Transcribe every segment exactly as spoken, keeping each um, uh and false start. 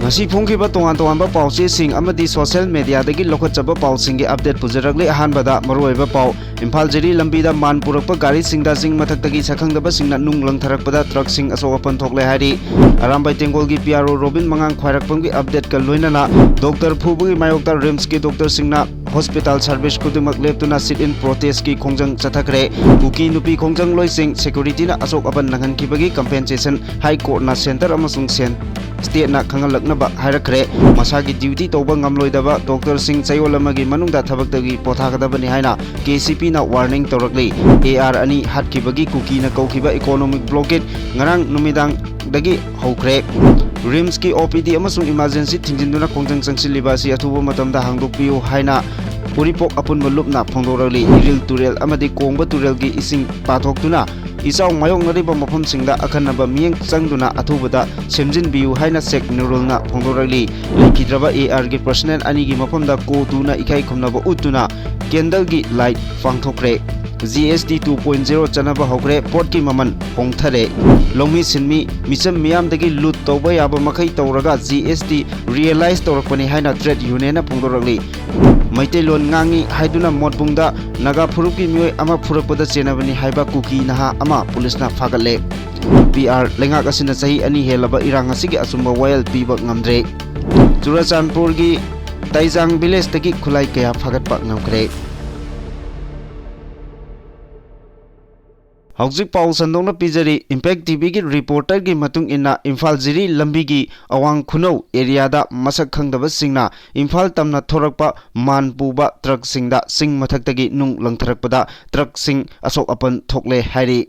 ꯉꯁꯤ ꯐꯣꯡꯈꯤꯕ ꯇꯣꯉꯥꯟ ꯇꯣꯉꯥꯟꯕ ꯄꯥꯎꯆꯦꯁꯤꯡ ꯑꯃꯗꯤ social mediaꯗꯒꯤ ꯂꯧꯈꯠꯆꯕ ꯄꯥꯎꯁꯤꯡꯒꯤ update ꯄꯨꯖꯔꯛꯂꯤ꯫ ꯑꯍꯥꯟꯕꯗ ꯃꯔꯨꯑꯣꯏꯕ ꯄꯥꯎ, ꯏꯝꯐꯥꯜ ꯖꯤꯔꯤ ꯂꯝꯕꯤꯗ ꯃꯥꯟ ꯄꯨꯔꯛꯄ ꯒꯥꯔꯤꯁꯤꯡꯗ ꯆꯤꯡ ꯃꯊꯛꯇꯒꯤ ꯁꯛꯈꯪꯗꯕꯁꯤꯡꯅ ꯅꯨꯡ ꯂꯪꯊꯔꯛꯄꯗ ꯇ꯭ꯔꯛꯁꯤꯡ ꯑꯁꯣꯛ ꯑꯄꯟ ꯊꯣꯛꯂꯦ ꯍꯥꯏꯔꯤ꯫ ꯑꯔꯥꯝꯕꯥꯏ ꯇꯦꯡꯒꯣꯜꯒꯤ ꯄꯤ ꯑꯥꯔ ꯑꯣ ꯔꯣꯕꯤꯟ ꯃꯉꯥꯡ ꯈ꯭ꯋꯥꯏꯔꯥꯛꯄꯝꯒꯤ updateꯀ ꯂꯣꯏꯅꯅ ꯗꯣꯛꯇꯔ ꯐꯨꯕꯒꯤ ꯃꯥꯌꯣꯛꯇ ꯔꯤꯝꯁꯀꯤ ꯗꯣꯛꯇꯔꯁꯤꯡꯅ hospital service ꯈꯨꯗꯤꯡꯃꯛ ꯂꯦꯞꯇꯨꯅ sit-in protestꯀꯤ ꯈꯣꯡꯖꯪ ꯆꯠꯊꯈ꯭ꯔꯦ꯫ ꯀꯨꯀꯤ ꯅꯨꯄꯤ ꯈꯣꯡꯖꯪꯂꯣꯏꯁꯤꯡ securityꯅ ꯑꯁꯣꯛ ꯑꯄꯟ ꯅꯪꯍꯟꯈꯤꯕꯒꯤ compensation High Courtꯅ centre ꯑꯃꯁꯨꯡ ꯁꯦꯟ stateꯅ ꯈꯪꯍꯜꯂꯛꯅꯕ ꯍꯥꯏꯔꯛꯈ꯭ꯔꯦ꯫ ꯃꯁꯥꯒꯤ duty ꯇꯧꯕ ꯉꯝꯂꯣꯏꯗꯕ ꯗꯣꯛꯇꯔꯁꯤꯡ ꯆꯌꯣꯜ ꯑꯃꯒꯤ ꯃꯅꯨꯡꯗ ꯊꯕꯛꯇꯒꯤ ꯄꯣꯊꯥꯒꯗꯕꯅꯤ ꯍꯥꯏꯅ ꯀꯦ ꯁꯤ ꯄꯤꯅ warning ꯇꯧꯔꯛꯂꯤ꯫ ꯑꯦ ꯑꯥꯔ ꯑꯅꯤ ꯍꯥꯠꯈꯤꯕꯒꯤ ꯀꯨꯀꯤꯅ ꯀꯧꯈꯤꯕ economic blockade ꯉꯔꯥꯡ ꯅꯨꯃꯤꯗꯥꯡꯗꯒꯤ ꯍꯧꯈ꯭ꯔꯦ꯫ ꯔꯤꯝꯁꯀꯤ ꯑꯣ ꯄꯤ ꯗꯤ ꯑꯃꯁꯨꯡ emergency ꯊꯤꯡꯖꯤꯟꯗꯨꯅ ꯈꯣꯡꯖꯪ ꯆꯪꯁꯤꯜꯂꯤꯕ ꯑꯁꯤ ꯑꯊꯨꯕ ꯃꯇꯝꯗ ꯍꯥꯡꯗꯣꯛꯄꯤꯌꯨ ꯍꯥꯏꯅ ꯎꯔꯤꯄꯣꯛ ꯑꯄꯨꯟꯕ ꯂꯨꯞꯅ ꯐꯣꯡꯗꯣꯔꯛꯂꯤ꯫ ꯏꯔꯤꯜ ꯇꯨꯔꯦꯜ ꯑꯃꯗꯤ ꯀꯣꯡꯕ ꯇꯨꯔꯦꯜꯒꯤ ꯏꯁꯤꯡ ꯄꯥꯊꯣꯛꯇꯨꯅ ꯏꯆꯥꯎ ꯃꯥꯌꯣꯛꯅꯔꯤꯕ ꯃꯐꯝꯁꯤꯡꯗ ꯑꯈꯟꯅꯕ ꯃꯤꯠꯌꯦꯡ ꯆꯪꯗꯨꯅ ꯑꯊꯨꯕꯗ ꯁꯦꯝꯖꯤꯟꯕꯤꯌꯨ ꯍꯥꯏꯅ ꯁꯦꯛ ꯅꯨꯔꯨꯜꯅ ꯐꯣꯡꯗꯣꯔꯛꯂꯤ꯫ ꯂꯩꯈꯤꯗ꯭ꯔꯕ ꯑꯦ ꯑꯥꯔꯒꯤ personnel ꯑꯅꯤꯒꯤ ꯃꯐꯝꯗ ꯀꯣ ꯇꯨꯅ ꯏꯀꯥꯏ ꯈꯨꯝꯅꯕ ꯎꯠꯇꯨꯅ candleꯒꯤ light ꯄꯥꯡꯊꯣꯛꯈ꯭ꯔꯦ꯫ ꯖꯤ ꯑꯦꯁ ꯇꯤ two point zero ꯆꯠꯅꯕ ꯍꯧꯈ꯭ꯔꯦ꯫ ꯄꯣꯠꯀꯤ ꯃꯃꯜ ꯍꯣꯡꯊꯔꯦ꯫ ꯂꯧꯃꯤ ꯁꯤꯟꯃꯤ ꯃꯤꯆꯝ ꯃꯤꯌꯥꯝꯗꯒꯤ ꯂꯨꯠ ꯇꯧꯕ ꯌꯥꯕ ꯃꯈꯩ ꯇꯧꯔꯒ ꯖꯤ ꯑꯦꯁ ꯇꯤ realize ꯇꯧꯔꯛꯄꯅꯤ ꯍꯥꯏꯅ trade unionꯅ ꯐꯣꯡꯗꯣꯔꯛꯂꯤ꯫ ꯃꯩꯇꯩꯂꯣꯟ ꯉꯥꯡꯉꯤ ꯍꯥꯏꯗꯨꯅ ꯃꯣꯠꯕꯨꯡꯗ ꯅꯥꯒꯥ ꯐꯨꯔꯨꯞꯀꯤ ꯃꯤꯑꯣꯏ ꯑꯃ ꯐꯨꯔꯛꯄꯗ ꯆꯦꯟꯅꯕꯅꯤ ꯍꯥꯏꯕ ꯀꯨꯀꯤ ꯅꯍꯥ ꯑꯃ ꯄꯨꯂꯤꯁꯅ ꯐꯥꯒꯠꯂꯦ꯫ ꯄꯤ ꯑꯥꯔ ꯂꯩꯉꯥꯛ ꯑꯁꯤꯅ ꯆꯍꯤ ꯑꯅꯤ ꯍꯦꯜꯂꯕ ꯏꯔꯥꯡ ꯑꯁꯤꯒꯤ ꯑꯆꯨꯝꯕ ꯋꯥꯌꯦꯜ ꯄꯤꯕ ꯉꯝꯗ꯭ꯔꯦ꯫ ꯆꯨꯔꯆꯥꯟꯄꯨꯔꯒꯤ ꯇꯥꯏꯖꯥꯡ villageꯇꯒꯤ ꯈꯨꯠꯂꯥꯏ ꯀꯌꯥ ꯐꯥꯒꯠꯄ ꯉꯝꯈ꯭ꯔꯦ꯫ ꯍꯧꯖꯤꯛ ꯄꯥꯎ ꯁꯟꯗꯣꯛꯅ ꯄꯤꯖꯔꯤ꯫ Impact ꯇꯤ ꯚꯤꯒꯤ reporterꯒꯤ ꯃꯇꯨꯡ ꯏꯟꯅ, ꯏꯝꯐꯥꯜ ꯖꯤꯔꯤ ꯂꯝꯕꯤꯒꯤ ꯑꯋꯥꯡ ꯈꯨꯅꯧ areaꯗ ꯃꯁꯛ ꯈꯪꯗꯕꯁꯤꯡꯅ ꯏꯝꯐꯥꯜ ꯇꯝꯅ ꯊꯣꯔꯛꯄ ꯃꯥꯟ ꯄꯨꯕ ꯇ꯭ꯔꯛꯁꯤꯡꯗ ꯆꯤꯡ ꯃꯊꯛꯇꯒꯤ ꯅꯨꯡ ꯂꯪꯊꯔꯛꯄꯗ ꯇ꯭ꯔꯛꯁꯤꯡ ꯑꯁꯣꯛ ꯑꯄꯟ ꯊꯣꯛꯂꯦ ꯍꯥꯏꯔꯤ꯫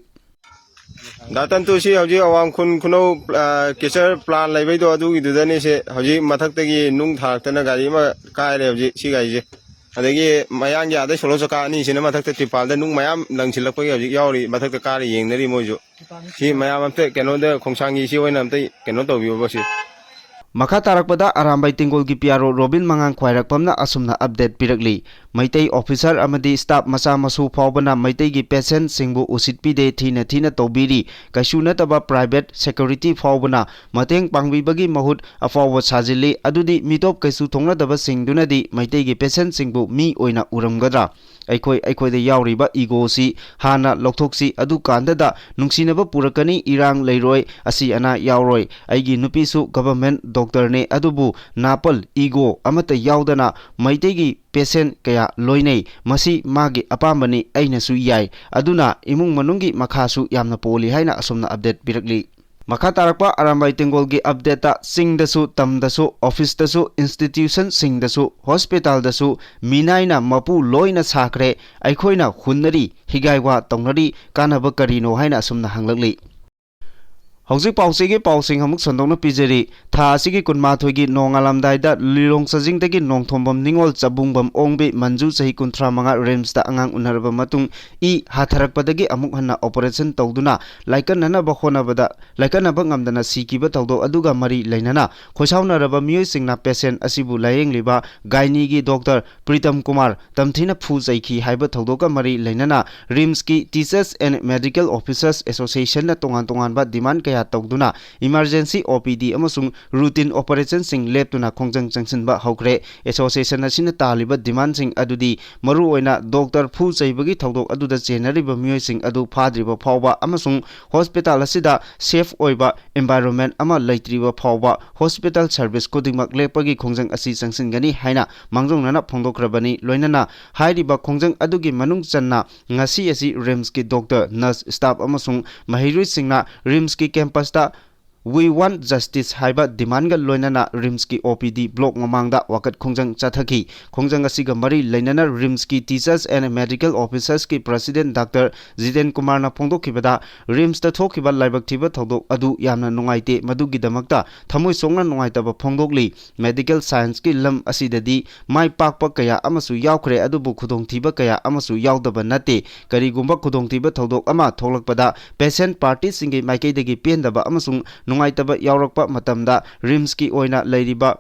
ꯗꯥ ꯇꯟꯇꯨ, ꯁꯤ ꯍꯧꯖꯤꯛ ꯑꯋꯥꯡ ꯈꯨꯟ ꯈꯨꯅꯧ, ꯑ, catcher plant ꯂꯩꯕꯩꯗꯣ, ꯑꯗꯨꯒꯤꯗꯨꯗꯅꯤ꯫ ꯁꯦ ꯍꯧꯖꯤꯛ ꯃꯊꯛꯇꯒꯤ ꯅꯨꯡ ꯊꯥꯔꯛꯇꯅ ꯒꯥꯔꯤ ꯑꯃ ꯀꯥꯏꯔꯦ ꯍꯧꯖꯤꯛ ꯁꯤ ꯒꯥꯔꯤꯁꯦ꯫ ꯑꯗꯒꯤ ꯃꯌꯥꯡꯒꯤ ꯑꯥꯗꯩ ꯁꯣꯂꯣ ꯆꯀꯥ ꯑꯅꯤꯁꯤꯅ ꯃꯊꯛꯇ ꯇ꯭ꯔꯤꯄꯥꯜꯗ ꯅꯨꯡ ꯃꯌꯥꯝ ꯂꯪꯁꯤꯜꯂꯛꯄꯒꯤ ꯍꯧꯖꯤꯛ ꯌꯥꯎꯔꯤ, ꯃꯊꯛꯇ ꯀꯥꯔ ꯌꯦꯡꯅꯔꯤ ꯃꯣꯏꯁꯨ꯫ ꯁꯤ ꯃꯌꯥꯝ ꯑꯝꯇ ꯀꯩꯅꯣꯗ ꯈꯣꯡꯁꯥꯡꯒꯤ ꯁꯤ ꯑꯣꯏꯅ ꯑꯝꯇ ꯀꯩꯅꯣ ꯇꯧꯕꯤꯌꯣꯕ ꯁꯤ꯫ ꯃꯈꯥ ꯇꯥꯔꯛꯄꯗ ꯑꯔꯥꯝꯕꯥꯏ ꯇꯦꯡꯒꯣꯜꯒꯤ ꯄꯤ ꯑꯥꯔ ꯑꯣ ꯔꯣꯕꯤꯟ ꯃꯉꯥꯡ ꯈ꯭ꯋꯥꯏꯔꯥꯛꯄꯝꯅ ꯑꯁꯨꯝꯅ ꯑꯞꯗꯦꯠ ꯄꯤꯔꯛꯂꯤ꯫ ꯃꯩꯇꯩ ꯑꯣꯐꯤꯁꯥꯔ ꯑꯃꯗꯤ ꯁ꯭ꯇꯥꯐ ꯃꯆꯥ ꯃꯁꯨ ꯐꯥꯎꯕꯅ ꯃꯩꯇꯩꯒꯤ ꯄꯦꯁꯦꯟꯠꯁꯤꯡꯕꯨ ꯎꯁꯤꯠꯄꯤꯗꯦ, ꯊꯤꯅ ꯊꯤꯅ ꯇꯧꯕꯤꯔꯤ꯫ ꯀꯩꯁꯨ ꯅꯠꯇꯕ ꯄ꯭ꯔꯥꯏꯚꯦꯠ ꯁꯦꯀ꯭ꯌꯨꯔꯤꯇꯤ ꯐꯥꯎꯕꯅ ꯃꯇꯦꯡ ꯄꯥꯡꯕꯤꯕꯒꯤ ꯃꯍꯨꯠ ꯑꯐꯥꯎꯕ ꯁꯥꯖꯤꯜꯂꯤ꯫ ꯑꯗꯨꯗꯤ ꯃꯤꯇꯣꯞ ꯀꯩꯁꯨ ꯊꯣꯛꯅꯗꯕꯁꯤꯡꯗꯨꯅꯗꯤ ꯃꯩꯇꯩꯒꯤ ꯄꯦꯁꯦꯟꯠꯁꯤꯡꯕꯨ ꯃꯤ ꯑꯣꯏꯅ ꯎꯔꯝꯒꯗ꯭ꯔꯥ? ꯑꯩꯈꯣꯏ ꯑꯩꯈꯣꯏꯗ ꯌꯥꯎꯔꯤꯕ ꯏꯒꯣꯁꯤ ꯍꯥꯟꯅ ꯂꯧꯊꯣꯛꯁꯤ꯫ ꯑꯗꯨꯀꯥꯟꯗꯗ ꯅꯨꯡꯁꯤꯅꯕ ꯄꯨꯔꯛꯀꯅꯤ, ꯏꯔꯥꯡ ꯂꯩꯔꯣꯏ, ꯑꯁꯤ ꯑꯅꯥ ꯌꯥꯎꯔꯣꯏ꯫ ꯑꯩꯒꯤ ꯅꯨꯄꯤꯁꯨ ꯒꯚꯔꯟꯃꯦꯟꯠ ꯗꯣꯛꯇꯔꯅꯦ, ꯑꯗꯨꯕꯨ ꯅꯥꯄꯜ, ꯏꯒꯣ ꯑꯃꯠꯇ ꯌꯥꯎꯗꯅ ꯃꯩꯇꯩꯒꯤ ꯄꯦꯁꯦꯟꯠ ꯀꯌꯥ ꯂꯣꯏꯅꯩ꯫ ꯃꯁꯤ ꯃꯥꯒꯤ ꯑꯄꯥꯝꯕꯅꯤ, ꯑꯩꯅꯁꯨ ꯌꯥꯏ꯫ ꯑꯗꯨꯅ ꯏꯃꯨꯡ ꯃꯅꯨꯡꯒꯤ ꯃꯈꯥꯁꯨ ꯌꯥꯝꯅ ꯄꯣꯜꯂꯤ ꯍꯥꯏꯅ ꯑꯁꯨꯝꯅ ꯑꯞꯗꯦꯠ ꯄꯤꯔꯛꯂꯤ꯫ ꯃꯈꯥ ꯇꯥꯔꯛꯄ ꯑꯔꯥꯝꯕꯥꯏ ꯇꯦꯡꯒꯣꯜꯒꯤ ꯑꯞꯗꯦꯠꯇ, ꯆꯤꯡꯗꯁꯨ, ꯇꯝꯗꯁꯨ, ꯑꯣꯐꯤꯁꯇꯁꯨ, ꯏꯟꯁꯇꯤꯇ꯭ꯌꯨꯁꯟꯁꯤꯡꯗꯁꯨ, ꯍꯣꯁꯄꯤꯇꯥꯜꯗꯁꯨ ꯃꯤꯅꯥꯏꯅ ꯃꯄꯨ ꯂꯣꯏꯅ ꯁꯥꯈ꯭ꯔꯦ꯫ ꯑꯩꯈꯣꯏꯅ ꯍꯨꯟꯅꯔꯤ, ꯍꯤꯒꯥꯏ ꯋꯥ ꯇꯧꯅꯔꯤ, ꯀꯥꯟꯅꯕ ꯀꯔꯤꯅꯣ ꯍꯥꯏꯅ ꯑꯁꯨꯝꯅ ꯍꯪꯂꯛꯂꯤ꯫ ꯍꯧꯖꯤꯛ ꯄꯥꯎꯆꯦꯒꯤ ꯄꯥꯎꯁꯤꯡ ꯑꯃꯨꯛ ꯁꯟꯗꯣꯛꯅ ꯄꯤꯖꯔꯤ꯫ ꯊꯥ ꯑꯁꯤꯒꯤ ꯀꯨꯟꯃꯥꯊꯣꯏꯒꯤ ꯅꯣꯡꯉꯥꯜꯂꯝꯗꯥꯏꯗ ꯂꯤꯂꯣꯡ ꯆꯥꯖꯤꯡꯗꯒꯤ ꯅꯣꯡꯊꯣꯝꯕꯝ ꯅꯤꯉꯣꯜ ꯆꯕꯨꯡꯕꯝ ꯑꯣꯡꯕꯤ ꯃꯟꯖꯨ, ꯆꯍꯤ ꯀꯨꯟꯊ꯭ꯔꯥ ꯃꯉꯥ, ꯔꯤꯝꯁꯇ ꯑꯉꯥꯡ ꯎꯅꯔꯕ ꯃꯇꯨꯡ ꯏ ꯍꯥꯊꯔꯛꯄꯗꯒꯤ ꯑꯃꯨꯛ ꯍꯟꯅ ꯑꯣꯄꯔꯦꯁꯟ ꯇꯧꯗꯨꯅ ꯂꯥꯏꯀꯠꯅꯅꯕ ꯍꯣꯠꯅꯕꯗ ꯂꯥꯏꯀꯠꯅꯕ ꯉꯝꯗꯅ ꯁꯤꯈꯤꯕ ꯊꯧꯗꯣꯛ ꯑꯗꯨꯒ ꯃꯔꯤ ꯂꯩꯅꯅ ꯈꯣꯏꯁꯥꯎꯅꯔꯕ ꯃꯤꯑꯣꯏꯁꯤꯡꯅ ꯄꯦꯁꯦꯟꯠ ꯑꯁꯤꯕꯨ ꯂꯥꯌꯦꯡꯂꯤꯕ ꯒꯥꯏꯅꯤꯒꯤ ꯗꯣꯛꯇꯔ ꯄ꯭ꯔꯤꯇꯝ ꯀꯨꯃꯥꯔ ꯇꯝꯊꯤꯅ ꯐꯨ ꯆꯩꯈꯤ ꯍꯥꯏꯕ ꯊꯧꯗꯣꯛꯀ ꯃꯔꯤ ꯂꯩꯅꯅ ꯔꯤꯝꯁꯀꯤ Teachers and Medical Officers Associationꯅ ꯇꯣꯉꯥꯟ ꯇꯣꯉꯥꯟꯕ ꯗꯤꯃꯥꯟ ꯀꯌꯥ ꯇꯧꯗꯨꯅ ꯏꯃꯔꯖꯦꯟꯁꯤ ꯑꯣ ꯄꯤ ꯗꯤ ꯑꯃꯁꯨꯡ ꯔꯨꯇꯤꯟ ꯑꯣꯄꯔꯦꯁꯟꯁꯤꯡ ꯂꯦꯞꯇꯨꯅ ꯈꯣꯡꯖꯪ ꯆꯪꯁꯤꯟꯕ ꯍꯧꯈ꯭ꯔꯦ꯫ ꯑꯦꯁꯣꯁꯤꯌꯦꯁꯟ ꯑꯁꯤꯅ ꯇꯥꯜꯂꯤꯕ ꯗꯤꯃꯥꯟꯁꯤꯡ ꯑꯗꯨꯗꯤ ꯃꯔꯨꯑꯣꯏꯅ ꯗꯣꯛꯇꯔ ꯐꯨ ꯆꯩꯕꯒꯤ ꯊꯧꯗꯣꯛ ꯑꯗꯨꯗ ꯆꯦꯟꯅꯔꯤꯕ ꯃꯤꯑꯣꯏꯁꯤꯡ ꯑꯗꯨ ꯐꯥꯗ꯭ꯔꯤꯕ ꯐꯥꯎꯕ ꯑꯃꯁꯨꯡ ꯍꯣꯁꯄꯤꯇꯥꯜ ꯑꯁꯤꯗ ꯁꯦꯐ ꯑꯣꯏꯕ ꯏꯟꯚꯥꯏꯔꯣꯟꯃꯦꯟꯠ ꯑꯃ ꯂꯩꯇ꯭ꯔꯤꯕ ꯐꯥꯎꯕ ꯍꯣꯁꯄꯤꯇꯥꯜ ꯁꯔꯚꯤꯁ ꯈꯨꯗꯤꯡꯃꯛ ꯂꯦꯞꯄꯒꯤ ꯈꯣꯡꯖꯪ ꯑꯁꯤ ꯆꯪꯁꯤꯟꯒꯅꯤ ꯍꯥꯏꯅ ꯃꯥꯡꯖꯧꯅꯅ ꯐꯣꯡꯗꯣꯛꯈ꯭ꯔꯕꯅꯤ꯫ ꯂꯣꯏꯅꯅ ꯍꯥꯏꯔꯤꯕ ꯈꯣꯡꯖꯪ ꯑꯗꯨꯒꯤ ꯃꯅꯨꯡ ꯆꯟꯅ ꯉꯁꯤ ꯑꯁꯤ ꯔꯤꯝꯁꯀꯤ ꯗꯣꯛꯇꯔ, ꯅꯔꯁ, ꯁ꯭ꯇꯥꯐ ꯑꯃꯁꯨꯡ ꯃꯍꯩꯔꯣꯏꯁꯤꯡꯅ ꯔꯤꯝꯁꯀꯤ ꯀꯦꯝꯄꯁꯇ "We want justice" ꯍꯥꯏꯕ ꯗꯤꯃꯥꯟꯒ ꯂꯣꯏꯅꯅ ꯔꯤꯝꯁꯀꯤ ꯑꯣ ꯄꯤ ꯗꯤ ꯕ꯭ꯂꯣꯛ ꯃꯃꯥꯡꯗ ꯋꯥꯀꯠ ꯈꯣꯡꯖꯪ ꯆꯠꯊꯈꯤ꯫ ꯈꯣꯡꯖꯪ ꯑꯁꯤꯒ ꯃꯔꯤ ꯂꯩꯅꯅ ꯔꯤꯝꯁꯀꯤ Teachers and Medical Officersꯀꯤ ꯄ꯭ꯔꯁꯤꯗꯦꯟꯠ ꯗꯥꯛꯇꯔ ꯖꯤꯇꯦꯟ ꯀꯨꯃꯥꯔꯅ ꯐꯣꯡꯗꯣꯛꯈꯤꯕꯗ, ꯔꯤꯝꯁꯇ ꯊꯣꯛꯈꯤꯕ ꯂꯥꯏꯕꯛ ꯊꯤꯕ ꯊꯧꯗꯣꯛ ꯑꯗꯨ ꯌꯥꯝꯅ ꯅꯨꯡꯉꯥꯏꯇꯦ, ꯃꯗꯨꯒꯤꯗꯃꯛꯇ ꯊꯃꯣꯏ ꯁꯣꯛꯅ ꯅꯨꯡꯉꯥꯏꯇꯕ ꯐꯣꯡꯗꯣꯛꯂꯤ꯫ ꯃꯦꯗꯤꯀꯦꯜ ꯁꯥꯏꯟꯁꯀꯤ ꯂꯝ ꯑꯁꯤꯗꯗꯤ ꯃꯥꯏ ꯄꯥꯛꯄ ꯀꯌꯥ ꯑꯃꯁꯨ ꯌꯥꯎꯈ꯭ꯔꯦ, ꯑꯗꯨꯕꯨ ꯈꯨꯗꯣꯡꯊꯤꯕ ꯀꯌꯥ ꯑꯃꯁꯨ ꯌꯥꯎꯗꯕ ꯅꯠꯇꯦ꯫ ꯀꯔꯤꯒꯨꯝꯕ ꯈꯨꯗꯣꯡꯊꯤꯕ ꯊꯧꯗꯣꯛ ꯑꯃ ꯊꯣꯛꯂꯛꯄꯗ ꯄꯦꯁꯦꯟꯠ ꯄꯥꯔꯇꯤꯁꯤꯡꯒꯤ ꯃꯥꯏꯀꯩꯗꯒꯤ ꯄꯦꯟꯗꯕ ꯑꯃꯁꯨꯡ ꯅꯨꯡꯉꯥꯏꯇꯕ ꯌꯥꯎꯔꯛꯄ ꯃꯇꯝꯗ ꯔꯤꯝꯁꯀꯤ ꯑꯣꯏꯅ ꯂꯩꯔꯤꯕ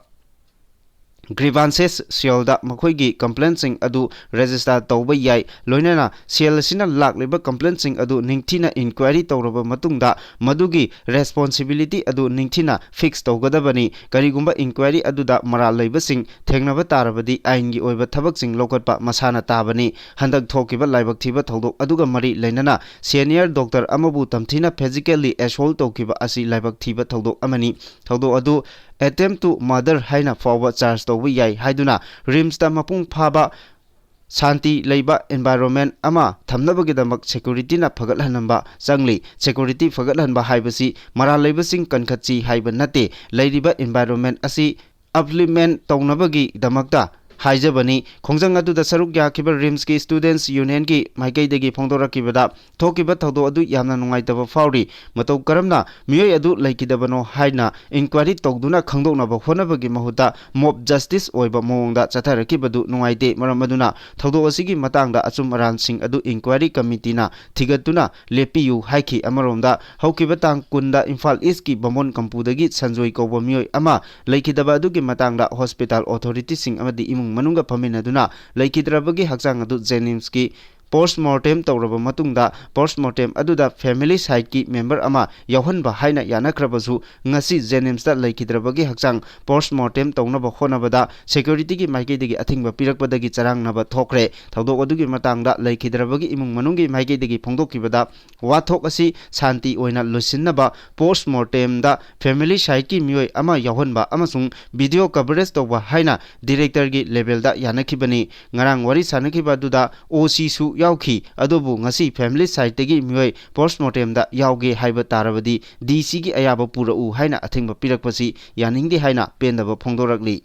ꯒ꯭ꯔꯤꯚꯥꯟꯁꯦꯁ ꯁꯦꯜꯗ ꯃꯈꯣꯏꯒꯤ ꯀꯝꯄ꯭ꯂꯦꯟꯁꯤꯡ ꯑꯗꯨ ꯔꯦꯖꯤꯁꯇꯥꯔ ꯇꯧꯕ ꯌꯥꯏ꯫ ꯂꯣꯏꯅꯅ ꯁꯦꯜ ꯑꯁꯤꯅ ꯂꯥꯛꯂꯤꯕ ꯀꯝꯄ꯭ꯂꯦꯟꯁꯤꯡ ꯑꯗꯨ ꯅꯤꯡꯊꯤꯅ ꯏꯟꯀ꯭ꯋꯥꯏꯔꯤ ꯇꯧꯔꯕ ꯃꯇꯨꯡꯗ ꯃꯗꯨꯒꯤ ꯔꯦꯁꯄꯣꯟꯁꯤꯕꯤꯂꯤꯇꯤ ꯑꯗꯨ ꯅꯤꯡꯊꯤꯅ ꯐꯤꯛꯁ ꯇꯧꯒꯗꯕꯅꯤ꯫ ꯀꯔꯤꯒꯨꯝꯕ ꯏꯟꯀ꯭ꯋꯥꯏꯔꯤ ꯑꯗꯨꯗ ꯃꯔꯥꯜ ꯂꯩꯕꯁꯤꯡ ꯊꯦꯡꯅꯕ ꯇꯥꯔꯕꯗꯤ ꯑꯥꯏꯟꯒꯤ ꯑꯣꯏꯕ ꯊꯕꯛꯁꯤꯡ ꯂꯧꯈꯠꯄ ꯃꯁꯥꯅ ꯇꯥꯕꯅꯤ꯫ ꯍꯟꯗꯛ ꯊꯣꯛꯈꯤꯕ ꯂꯥꯏꯕꯛ ꯊꯤꯕ ꯊꯧꯗꯣꯛ ꯑꯗꯨꯒ ꯃꯔꯤ ꯂꯩꯅꯅ ꯁꯦꯅꯤꯌꯔ ꯗꯣꯛꯇꯔ ꯑꯃꯕꯨ ꯇꯝꯊꯤꯅ ꯐꯤꯖꯤꯀꯦꯜꯂꯤ ꯑꯦꯁꯣꯜ ꯇꯧꯈꯤꯕ ꯑꯁꯤ ꯂꯥꯏꯕꯛ ꯊꯤꯕ ꯊꯧꯗꯣꯛ ꯑꯃꯅꯤ꯫ ꯊꯧꯗꯣꯛ ꯑꯗꯨ attempt to murder ꯍꯥꯏꯅ ꯐꯥꯎꯕ ꯆꯥꯔꯖ ꯇꯧꯕ ꯌꯥꯏ ꯍꯥꯏꯗꯨꯅ ꯔꯤꯝꯁꯇ ꯃꯄꯨꯡ ꯐꯥꯕ ꯁꯥꯟꯇꯤ ꯂꯩꯕ environment ꯑꯃ ꯊꯝꯅꯕꯒꯤꯗꯃꯛ ꯁꯦꯀ꯭ꯌꯨꯔꯤꯇꯤꯅ ꯐꯒꯠꯍꯟꯕ ꯆꯪꯂꯤ꯫ ꯁꯦꯀ꯭ꯌꯨꯔꯤꯇꯤ ꯐꯒꯠꯍꯟꯕ ꯍꯥꯏꯕꯁꯤ ꯃꯔꯥꯜ ꯂꯩꯕꯁꯤꯡ ꯀꯟꯈꯠꯁꯤ ꯍꯥꯏꯕ ꯅꯠꯇꯦ꯫ ꯂꯩꯔꯤꯕ environment ꯑꯁꯤ upliftment ꯇꯧꯅꯕꯒꯤꯗꯃꯛꯇ ꯍꯥꯏꯖꯕꯅꯤ꯫ ꯈꯣꯡꯖꯪ ꯑꯗꯨꯗ ꯁꯔꯨꯛ ꯌꯥꯈꯤꯕ ꯔꯤꯝꯁꯀꯤ ꯁ꯭ꯇꯨꯗꯦꯟꯠꯁ ꯌꯨꯅꯤꯌꯟꯒꯤ ꯃꯥꯏꯀꯩꯗꯒꯤ ꯐꯣꯡꯗꯣꯔꯛꯈꯤꯕꯗ ꯊꯣꯛꯈꯤꯕ ꯊꯧꯗꯣꯛ ꯑꯗꯨ ꯌꯥꯝꯅ ꯅꯨꯡꯉꯥꯏꯇꯕ ꯐꯥꯎꯔꯤ꯫ ꯃꯇꯧ ꯀꯔꯝꯅ ꯃꯤꯑꯣꯏ ꯑꯗꯨ ꯂꯩꯈꯤꯗꯕꯅꯣ ꯍꯥꯏꯅ ꯏꯟꯀ꯭ꯋꯥꯏꯔꯤ ꯇꯧꯗꯨꯅ ꯈꯪꯗꯣꯛꯅꯕ ꯍꯣꯠꯅꯕꯒꯤ ꯃꯍꯨꯠꯇ ꯃꯣꯕ ꯖꯁꯇꯤꯁ ꯑꯣꯏꯕ ꯃꯑꯣꯡꯗ ꯆꯠꯊꯔꯛꯈꯤꯕꯗꯨ ꯅꯨꯡꯉꯥꯏꯇꯦ꯫ ꯃꯔꯝ ꯑꯗꯨꯅ ꯊꯧꯗꯣꯛ ꯑꯁꯤꯒꯤ ꯃꯇꯥꯡꯗ ꯑꯆꯨꯝ ꯑꯔꯥꯟꯁꯤꯡ ꯑꯗꯨ ꯏꯟꯀ꯭ꯋꯥꯏꯔꯤ ꯀꯃꯤꯇꯤꯅ ꯊꯤꯒꯠꯇꯨꯅ ꯂꯦꯞꯄꯤꯌꯨ ꯍꯥꯏꯈꯤ꯫ ꯑꯃꯔꯣꯝꯗ ꯍꯧꯈꯤꯕ ꯇꯥꯡ ꯀꯨꯟꯗ ꯏꯝꯐꯥꯜ ꯏꯁꯀꯤ ꯕꯥꯃꯣꯟ ꯀꯝꯄꯨꯗꯒꯤ ꯁꯟꯖꯣꯏ ꯀꯧꯕ ꯃꯤꯑꯣꯏ ꯑꯃ ꯂꯩꯈꯤꯗꯕ ꯑꯗꯨꯒꯤ ꯃꯇꯥꯡꯗ ꯍꯣꯁꯄꯤꯇꯥꯜ ꯑꯣꯊꯣꯔꯤꯇꯤꯁꯤꯡ ꯑꯃꯗꯤ ꯏꯃꯨꯡ ꯃꯅꯨꯡꯒ ꯐꯝꯃꯤꯟꯅꯗꯨꯅ ꯂꯩꯈꯤꯗ꯭ꯔꯕꯒꯤ ꯍꯛꯆꯥꯡ ꯑꯗꯨ ꯖꯦꯅꯤꯝꯁꯀꯤ ꯄꯣꯁꯃꯣꯔꯇꯦꯝ ꯇꯧꯔꯕ ꯃꯇꯨꯡꯗ ꯄꯣꯁꯃꯣꯔꯇꯦꯝ ꯑꯗꯨꯗ ꯐꯦꯃꯤꯂꯤ ꯁꯥꯏꯠꯀꯤ ꯃꯦꯝꯕꯔ ꯑꯃ ꯌꯥꯎꯍꯟꯕ ꯍꯥꯏꯅ ꯌꯥꯅꯈ꯭ꯔꯕꯁꯨ ꯉꯁꯤ ꯖꯦꯅꯤꯝꯁꯇ ꯂꯩꯈꯤꯗ꯭ꯔꯕꯒꯤ ꯍꯛꯆꯥꯡ ꯄꯣꯁꯃꯣꯔꯇꯦꯝ ꯇꯧꯅꯕ ꯍꯣꯠꯅꯕꯗ ꯁꯦꯀ꯭ꯌꯨꯔꯤꯇꯤꯒꯤ ꯃꯥꯏꯀꯩꯗꯒꯤ ꯑꯊꯤꯡꯕ ꯄꯤꯔꯛꯄꯗꯒꯤ ꯆꯔꯥꯡꯅꯕ ꯊꯣꯛꯈ꯭ꯔꯦ꯫ ꯊꯧꯗꯣꯛ ꯑꯗꯨꯒꯤ ꯃꯇꯥꯡꯗ ꯂꯩꯈꯤꯗ꯭ꯔꯕꯒꯤ ꯏꯃꯨꯡ ꯃꯅꯨꯡꯒꯤ ꯃꯥꯏꯀꯩꯗꯒꯤ ꯐꯣꯡꯗꯣꯛꯈꯤꯕꯗ ꯋꯥꯊꯣꯛ ꯑꯁꯤ ꯁꯥꯟꯇꯤ ꯑꯣꯏꯅ ꯂꯣꯏꯁꯤꯟꯅꯕ ꯄꯣꯁꯃꯣꯔꯇꯦꯝꯗ ꯐꯦꯃꯤꯂꯤ ꯁꯥꯏꯠꯀꯤ ꯃꯤꯑꯣꯏ ꯑꯃ ꯌꯥꯎꯍꯟꯕ ꯑꯃꯁꯨꯡ ꯚꯤꯗꯤꯑꯣ ꯀꯚꯔꯦꯖ ꯇꯧꯕ ꯍꯥꯏꯅ ꯗꯤꯔꯦꯛꯇꯔꯒꯤ ꯂꯦꯚꯦꯜꯗ ꯌꯥꯅꯈꯤꯕꯅꯤ꯫ ꯉꯔꯥꯡ ꯋꯥꯔꯤ ꯁꯥꯅꯈꯤꯕ ꯑꯗꯨꯗ ꯑꯣ ꯁꯤꯁꯨ ꯌꯥꯎꯈꯤ꯫ ꯑꯗꯨꯕꯨ ꯉꯁꯤ ꯐꯦꯃꯤꯂꯤ ꯁꯥꯏꯠꯇꯒꯤ ꯃꯤꯑꯣꯏ ꯄꯣꯁꯃꯣꯔꯇꯦꯝꯗ ꯌꯥꯎꯒꯦ ꯍꯥꯏꯕ ꯇꯥꯔꯕꯗꯤ ꯗꯤ ꯁꯤꯒꯤ ꯑꯌꯥꯕ ꯄꯨꯔꯛꯎ ꯍꯥꯏꯅ ꯑꯊꯤꯡꯕ ꯄꯤꯔꯛꯄꯁꯤ ꯌꯥꯅꯤꯡꯗꯦ ꯍꯥꯏꯅ ꯄꯦꯟꯗꯕ ꯐꯣꯡꯗꯣꯔꯛꯂꯤ꯫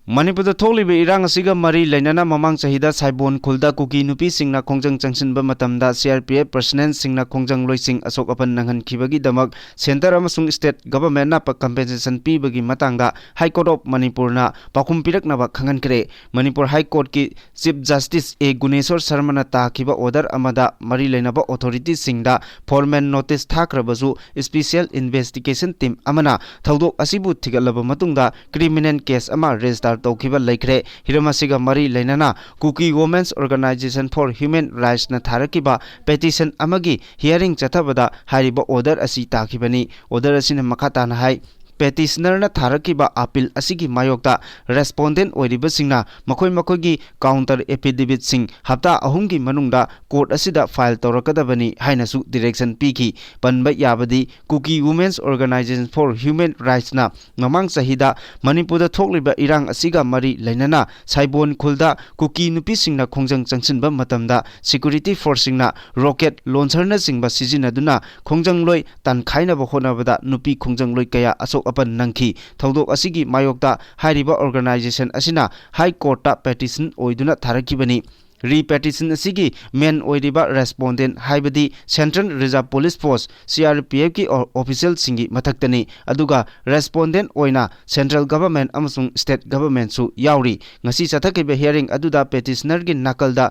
ꯃꯅꯤꯄꯨꯔꯗ ꯊꯣꯛꯂꯤꯕ ꯏꯔꯥꯡ ꯑꯁꯤꯒ ꯃꯔꯤ ꯂꯩꯅꯅ ꯃꯃꯥꯡ ꯆꯍꯤꯗ ꯁꯥꯏꯕꯣꯟ ꯈꯨꯜꯗ ꯀꯨꯀꯤ ꯅꯨꯄꯤꯁꯤꯡꯅ ꯈꯣꯡꯖꯪ ꯆꯪꯁꯤꯟꯕ ꯃꯇꯝꯗ C R P F personnelꯁꯤꯡꯅ ꯈꯣꯡꯖꯪꯂꯣꯏꯁꯤꯡ ꯑꯁꯣꯛ ꯑꯄꯟ ꯅꯪꯍꯟꯈꯤꯕꯒꯤꯗꯃꯛ centre ꯑꯃꯁꯨꯡ state governmentꯅ ꯄ-, compensation ꯄꯤꯕꯒꯤ ꯃꯇꯥꯡꯗ High Court of ꯃꯅꯤꯄꯨꯔꯅ ꯄꯥꯎꯈꯨꯝ ꯄꯤꯔꯛꯅꯕ ꯈꯪꯍꯟꯈ꯭ꯔꯦ꯫ Manipur High Courtꯀꯤ Chief Justice A Guneshor ꯁꯔꯃꯅ ꯇꯥꯈꯤꯕ order ꯑꯃꯗ ꯃꯔꯤ ꯂꯩꯅꯕ authorityꯁꯤꯡꯗ formal notice ꯊꯥꯈ꯭ꯔꯕꯁꯨ, special investigation team ꯑꯃꯅ ꯊꯧꯗꯣꯛ ꯑꯁꯤꯕꯨ ꯊꯤꯒꯠꯂꯕ ꯃꯇꯨꯡꯗ criminal case ꯑꯃ register ꯇꯧꯈꯤꯕ ꯂꯩꯈ꯭ꯔꯦ꯫ ꯍꯤꯔꯝ ꯑꯁꯤꯒ ꯃꯔꯤ ꯂꯩꯅꯅ Kuki Women's Organisation for Human Rightsꯅ ꯊꯥꯔꯛꯈꯤꯕ petition ꯑꯃꯒꯤ hearing ꯆꯠꯊꯕꯗ ꯍꯥꯏꯔꯤꯕ order ꯑꯁꯤ ꯇꯥꯈꯤꯕꯅꯤ꯫ Order ꯑꯁꯤꯅ ꯃꯈꯥ ꯇꯥꯅ ꯍꯥꯏ, petitionerꯅ ꯊꯥꯔꯛꯈꯤꯕ appeal ꯑꯁꯤꯒꯤ ꯃꯥꯌꯣꯛꯇ respondent ꯑꯣꯏꯔꯤꯕꯁꯤꯡꯅ ꯃꯈꯣꯏ ꯃꯈꯣꯏꯒꯤ counter affidavitꯁꯤꯡ ꯍꯞꯇꯥ ꯑꯍꯨꯝꯒꯤ ꯃꯅꯨꯡꯗ court ꯑꯁꯤꯗ file ꯇꯧꯔꯛꯀꯗꯕꯅꯤ ꯍꯥꯏꯅꯁꯨ direction ꯄꯤꯈꯤ꯫ ꯄꯟꯕ ꯌꯥꯕꯗꯤ, Kuki Women's Organisation for Human Rightsꯅ ꯃꯃꯥꯡ ꯆꯍꯤꯗ ꯃꯅꯤꯄꯨꯔꯗ ꯊꯣꯛꯂꯤꯕ ꯏꯔꯥꯡ ꯑꯁꯤꯒ ꯃꯔꯤ ꯂꯩꯅꯅ ꯁꯥꯏꯕꯣꯟ ꯈꯨꯜꯗ ꯀꯨꯀꯤ ꯅꯨꯄꯤꯁꯤꯡꯅ ꯈꯣꯡꯖꯪ ꯆꯪꯁꯤꯟꯕ ꯃꯇꯝꯗ security forceꯁꯤꯡꯅ rocket launcherꯅꯆꯤꯡꯕ ꯁꯤꯖꯤꯟꯅꯗꯨꯅ ꯈꯣꯡꯖꯪꯂꯣꯏ ꯇꯥꯟꯈꯥꯏꯅꯕ ꯍꯣꯠꯅꯕꯗ ꯅꯨꯄꯤ ꯈꯣꯡꯖꯪꯂꯣꯏ ꯀꯌꯥ ꯑꯁꯣꯛ ꯑꯄꯟ ꯅꯪꯈꯤ꯫ ꯊꯧꯗꯣꯛ ꯑꯁꯤꯒꯤ ꯃꯥꯌꯣꯛꯇ ꯍꯥꯏꯔꯤꯕ organisation ꯑꯁꯤꯅ High Courtꯇ petition ꯑꯣꯏꯗꯨꯅ ꯊꯥꯔꯛꯈꯤꯕꯅꯤ꯫ Re-petition ꯑꯁꯤꯒꯤ main ꯑꯣꯏꯔꯤꯕ respondent ꯍꯥꯏꯕꯗꯤ Central Reserve Police Force, C R P Fꯀꯤ ꯑꯣ-, officialꯁꯤꯡꯒꯤ ꯃꯊꯛꯇꯅꯤ, ꯑꯗꯨꯒ respondent ꯑꯣꯏꯅ central government ꯑꯃꯁꯨꯡ state governmentꯁꯨ ꯌꯥꯎꯔꯤ꯫ ꯉꯁꯤ ꯆꯠꯊꯈꯤꯕ hearing ꯑꯗꯨꯗ petitionerꯒꯤ ꯅꯥꯀꯜꯗ